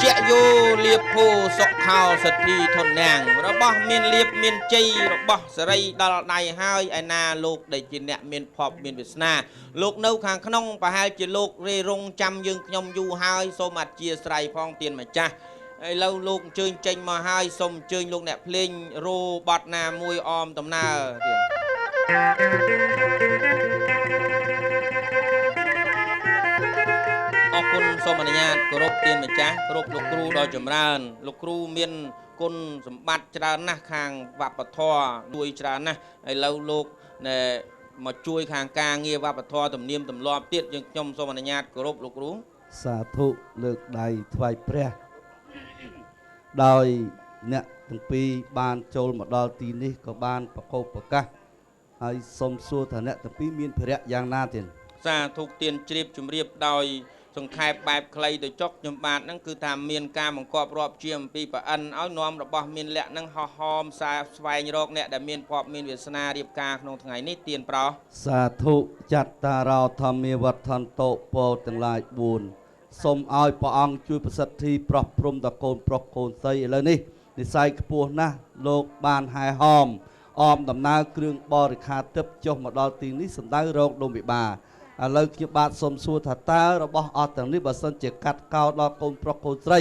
ជាយោលៀបភូសុខោសទ្ធីធននាងរបស់មានលៀបមានជ័យរបស់សេរីដល់ដៃហើយឯណាលោកដែលជាអ្នកមានភពមានវាសនាលោកនៅខាងក្នុងប្រហែលជាលោករេរងចាំយើងខ្ញុំយូរហើយសូមអធិស្ឋានផងទានម្ចាស់ឥឡូវលោកអញ្ជើញចេញមកហើយសូមអញ្ជើញលោកអ្នកភ្លេងរោបត់ណាមួយអមដំណើរទៀតអរគុណសូមអនុញ្ញាតគោរពទានម្ចាស់គោរពលោកគ្រូដ៏ចម្រើនលោកគ្រូមានគុណសម្បត្តិច្រើនណាស់ខាងវប្បធម៌ជួយច្រើនណាស់ឥឡូវលោកមកជួយខាងការងារវប្បធម៌ទំនៀមទម្លាប់ទៀតយើងខ្ញុំសូមអនុញ្ញាតគោរពលោកគ្រូ សាធុលើកដៃថ្វាយព្រះដោយអ្នកទាំងពីរបានចូលមកដល់ទីនេះក៏បានប្រកបប្រកាសហើយសូមសួរថាអ្នកទាំងពីរមានភារៈយ៉ាងណាទៀត សាធុទានជ្រាបជម្រាបដោយសង្ខេបបែបខ្លីទៅចុកខ្ញុំបាទហ្នឹងគឺថាមានការបង្កប់រាប់ជាអំពីប្រអិនឲ្យនាំរបស់មានលក្ខហ្នឹងហោះហោមសារស្វែងរកអ្នកដែលមានភពមានវាសនារៀបការក្នុងថ្ងៃនេះទានប្រោស សាធុចត្តារោធម្មាវត្ថន្តោពោទាំងឡាយ4សូមឲ្យព្រះអង្គជួយប្រសិទ្ធិប្រោះព្រំដល់កូនប្រុសកូនស្រីឥឡូវនេះនិស័យខ្ពស់ណាស់លោកបានហែហោមអមដំណើរគ្រឿងបរិខាទឹកចុះមកដល់ទីនេះសំដៅរកដុំវិបាឥឡូវខ្ញុំបាទសូមសួរថាតើរបស់អស់ទាំងនេះបើសិនជាកាត់កោដល់កូនប្រុសកូនស្រី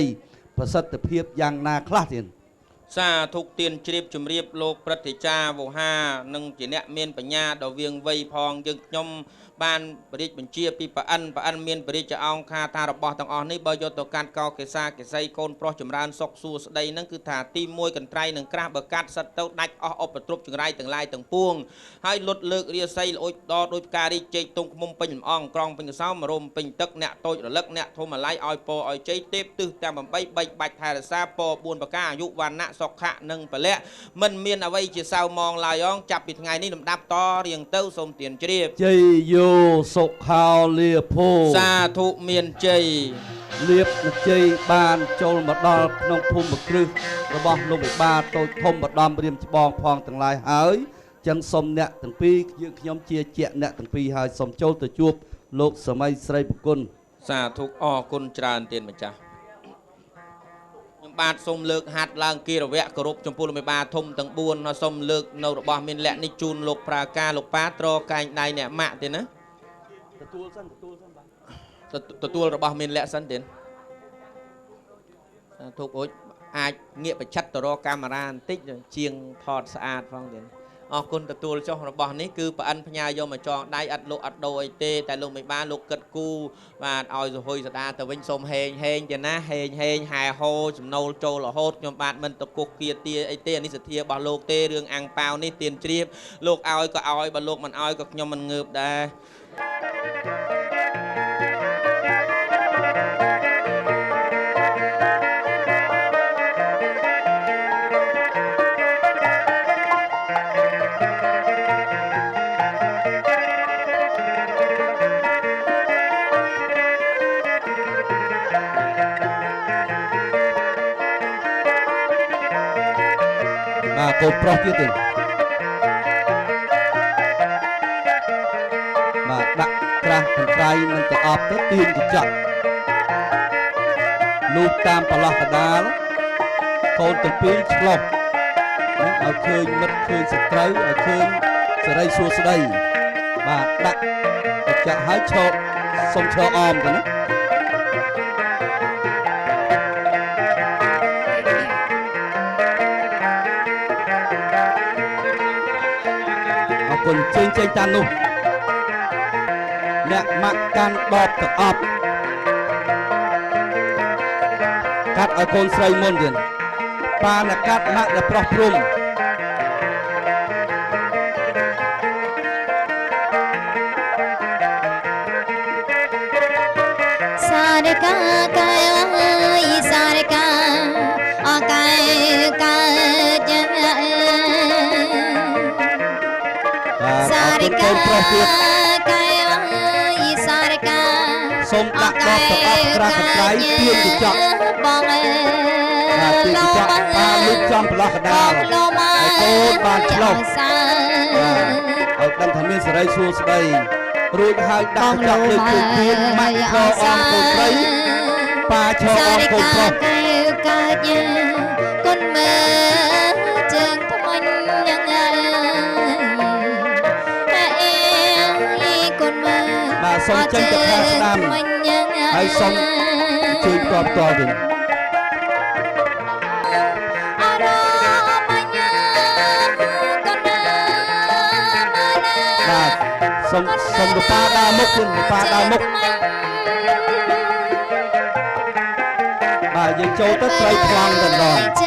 ប្រសិទ្ធភាពយ៉ាងណាខ្លះទៀត សាធុទានជ្រាបជម្រាបលោកព្រឹទ្ធាចារ្យវោហានិងជាអ្នកមានបញ្ញាដ៏វៀងវៃផងយើងខ្ញុំបានព្រះរាជបញ្ជាពីប្រអិនប្រអិនមានព្រះរាជអង្គខាថារបស់ទាំងអស់នេះបើយកទៅកាត់កោកេសាកេសីកូនប្រុសចម្រើនសុខសួស្តីនឹងគឺថាទី1កន្ត្រៃនឹងក្រាស់បើកាត់សិតទៅដាច់អស់ឧបទ្រពចង្រៃទាំងឡាយទាំងពួងហើយលុតលើករាសីល្អូចដល់ដោយផ្ការីកជែកទុំខ្មុំពេញលំអងក្រងពេញកសោមរមពេញទឹកអ្នកតូចរលឹកអ្នកធំអាល័យឲ្យពរឲ្យជ័យទេពទិសទាំង8បីបាច់ថែរក្សាពរ4ប្រការអាយុវណ្ណៈសុខៈនិងពលៈមិនមានអ្វីជាសៅមងឡើយអងចាប់ពីថ្ងៃនេះលំដាប់តរៀងទៅសូមទានជ្រាប ជ័យយោសុខោលាភោ សាធុមានជ័យ លៀបជ័យបានចូលមកដល់ក្នុងភូមិគ្រឹះរបស់លោកវិបាលតូចធំម្ដំរៀមច្បងផងទាំងឡាយហើយចឹងសូមអ្នកទាំងពីរយើងខ្ញុំជាជាអ្នកទាំងពីរហើយសូមចូលទៅជួបលោកសម័យស្រីប្រគុណ សាធុអរគុណច្រើនទានម្ចាស់ បាទសូមលើកហាត់ឡើងគិរវៈគោរពចំពោះលោកមេបាធំទាំង4សូមលើកនៅរបស់មានលក្ខនេះជូនលោកប្រាការលោកប៉ាត្រកែងដៃអ្នកម៉ាក់ទេណាទទួលសិនទទួលសិនបាទទទួលរបស់មានលក្ខសិនទេធូបអូចអាចងាកប្រឆិតទៅរកកាមេរ៉ាបន្តិចជាងថតស្អាតផងទេអរគុណទទួលចុះរបស់នេះគឺប្អិនផ្ញើយកមកចងដៃអត់លោកអត់ដូរអីទេតែលោកមិនបានលោកគិតគូបាទឲ្យសហុយសដាទៅវិញសូមហេងហេងទេណាហេងហេងហែហោចំណូលចូលរហូតខ្ញុំបាទមិនទៅគុកគៀទាអីទេអានេះសទ្ធារបស់លោកទេរឿងអាំងប៉ាវនេះទៀនជ្រាបលោកឲ្យក៏ឲ្យបើលោកមិនឲ្យក៏ខ្ញុំមិនងើបដែរកូនប្រុសទៀតទេបាទដាក់ក្រាស់កន្ត្រៃនឹងទៅអប់ទៅទាញកញ្ចក់លូបតាមប្រឡោះកដាលកូនទាំងពីរឆ្លោះណាឲ្យឃើញមិត្តឃើញសត្រូវឲ្យឃើញសេរីសួស្តីបាទដាក់កញ្ចក់ឲ្យឈរសុំឈរអមទៅណាគុណជើងចេញតាមនោះអ្នកម៉ាក់កាន់ដបទឹកអប់កាត់ឲ្យកូនស្រីមុនទៀតប៉ាអ្នកកាត់ម៉ាក់អ្នកប្រុសព្រំសារកាកែអើយសារកាអកែកើតសារិកាកូនប្រុសទៀតកែអើយសារិកាសូមដាក់ដបទឹកអប់ក្រាស់កន្ត្រៃទាញកញ្ចក់បងអើយបាទទាញកញ្ចក់ប៉ាលូកចំប្រឡោះកដាលឲ្យកូនបានឆ្លោះឲ្យដឹងថាមានសេរីសួស្តីរួចហើយដាក់កញ្ចក់លើជើងទាញម៉ាក់ឈរអមកូនស្រីប៉ាឈរអមកូនប្រុសកែកើតគុណមើជើងថ្មិញយ៉ាងបាទសូមចេញទៅខាងស្ដាំហើយសូមជួយតបតវិញបាទសូមសូមប៉ាដើរមុខវិញប៉ាដើរមុខបាទយើងចូលទៅត្រូវប្លង់តែម្ដង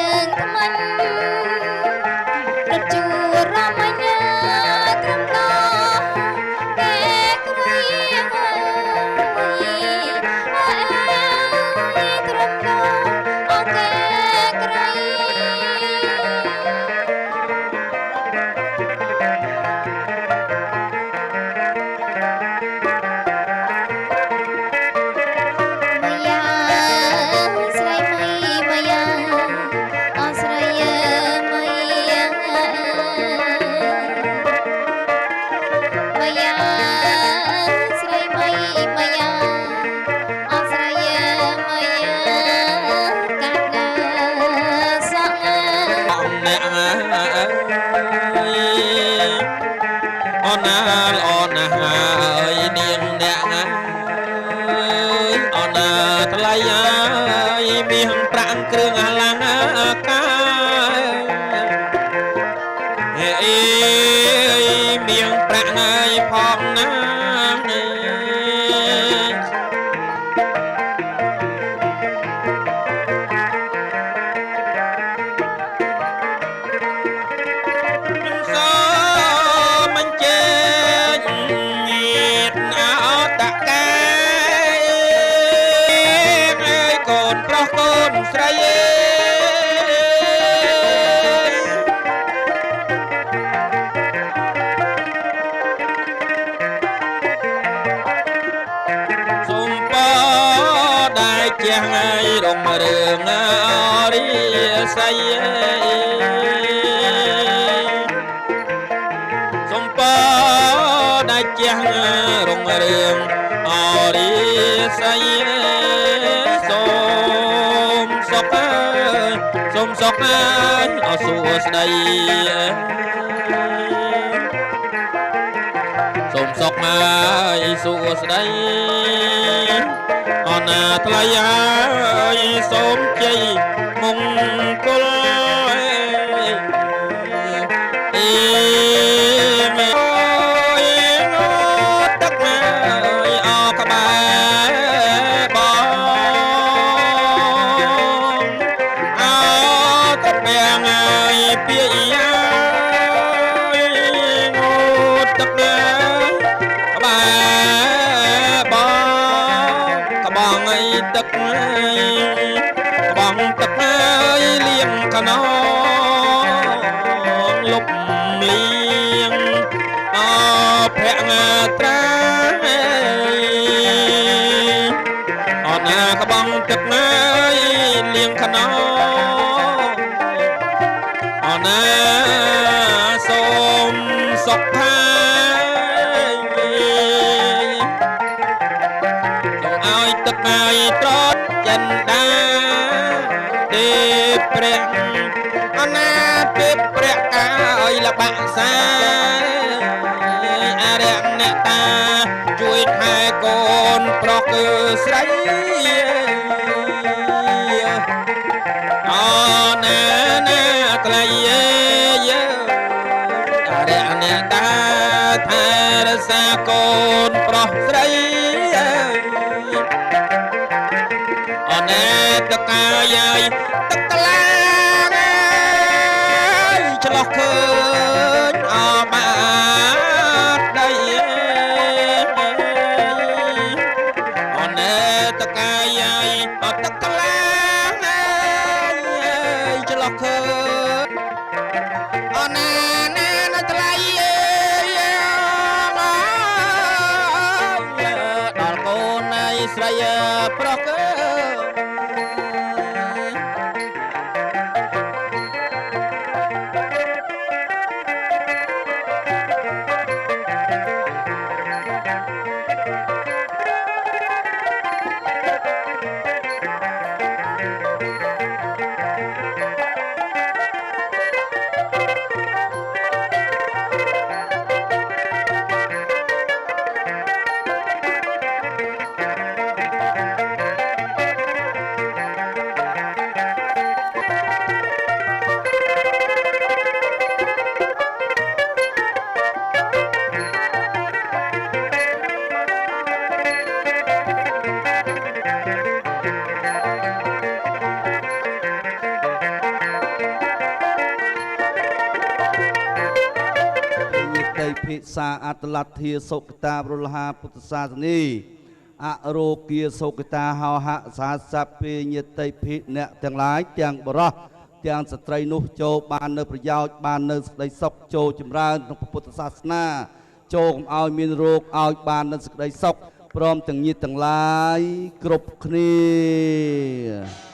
សំពដែលជះរុងរឿងអរិស័យសូមសុខ សូមសុខអើយអសួស្ដីសូមសុខអើយសួស្ដីអណាថ្លៃអើយសូមជ័យមង្គលអេមេទឹកអើយអក្បែរបងអោទឹកពាំងអើយពាយអើយងូតទឹកអើយក្បែរបងក្បងអីទឹកអើយក្បងទឹកអើយលៀងកណងលុបលៀងអភៈត្រាអត់ណាក្បងទឹកអើយលៀងកណងអត់ណាសូមសុខផាសូមឲ្យទឹកឲ្យត្រត់ចិនដាទេព្រះអនាទេព្រះកាយលបាក់សាអរិយអ្នកតាជួយថែកូនប្រុសគឺស្រីអណាណាថ្លៃយើអរិយអ្នកតាថែរក្សាកូនប្រុសស្រីអណែតកាយាយទឹកតឡាងអើយឆ្លោះឃើញអបាតដីអណែតកាយាយអទឹកតឡាងអើយឆ្លោះឃើញអណាណាណាថ្លៃដល់កូនឯស្រីប្រុសគឺ ភិសាអត្តលទ្ធាសុគតារលហាពុទ្ធសាសនីអរោគាសុគតាហោហៈសាសពេញតិភិអ្នកទាំងឡាយទាំងបរោះទាំងស្ត្រីនោះចូលបាននៅប្រយោជន៍បាននៅសេចក្តីសុខចូលចម្រើនក្នុងពុទ្ធសាសនាចូលកុំឲ្យមានរោគឲ្យបាននៅសេចក្តីសុខព្រមទាំងញាតិទាំងឡាយគ្រប់គ្នា។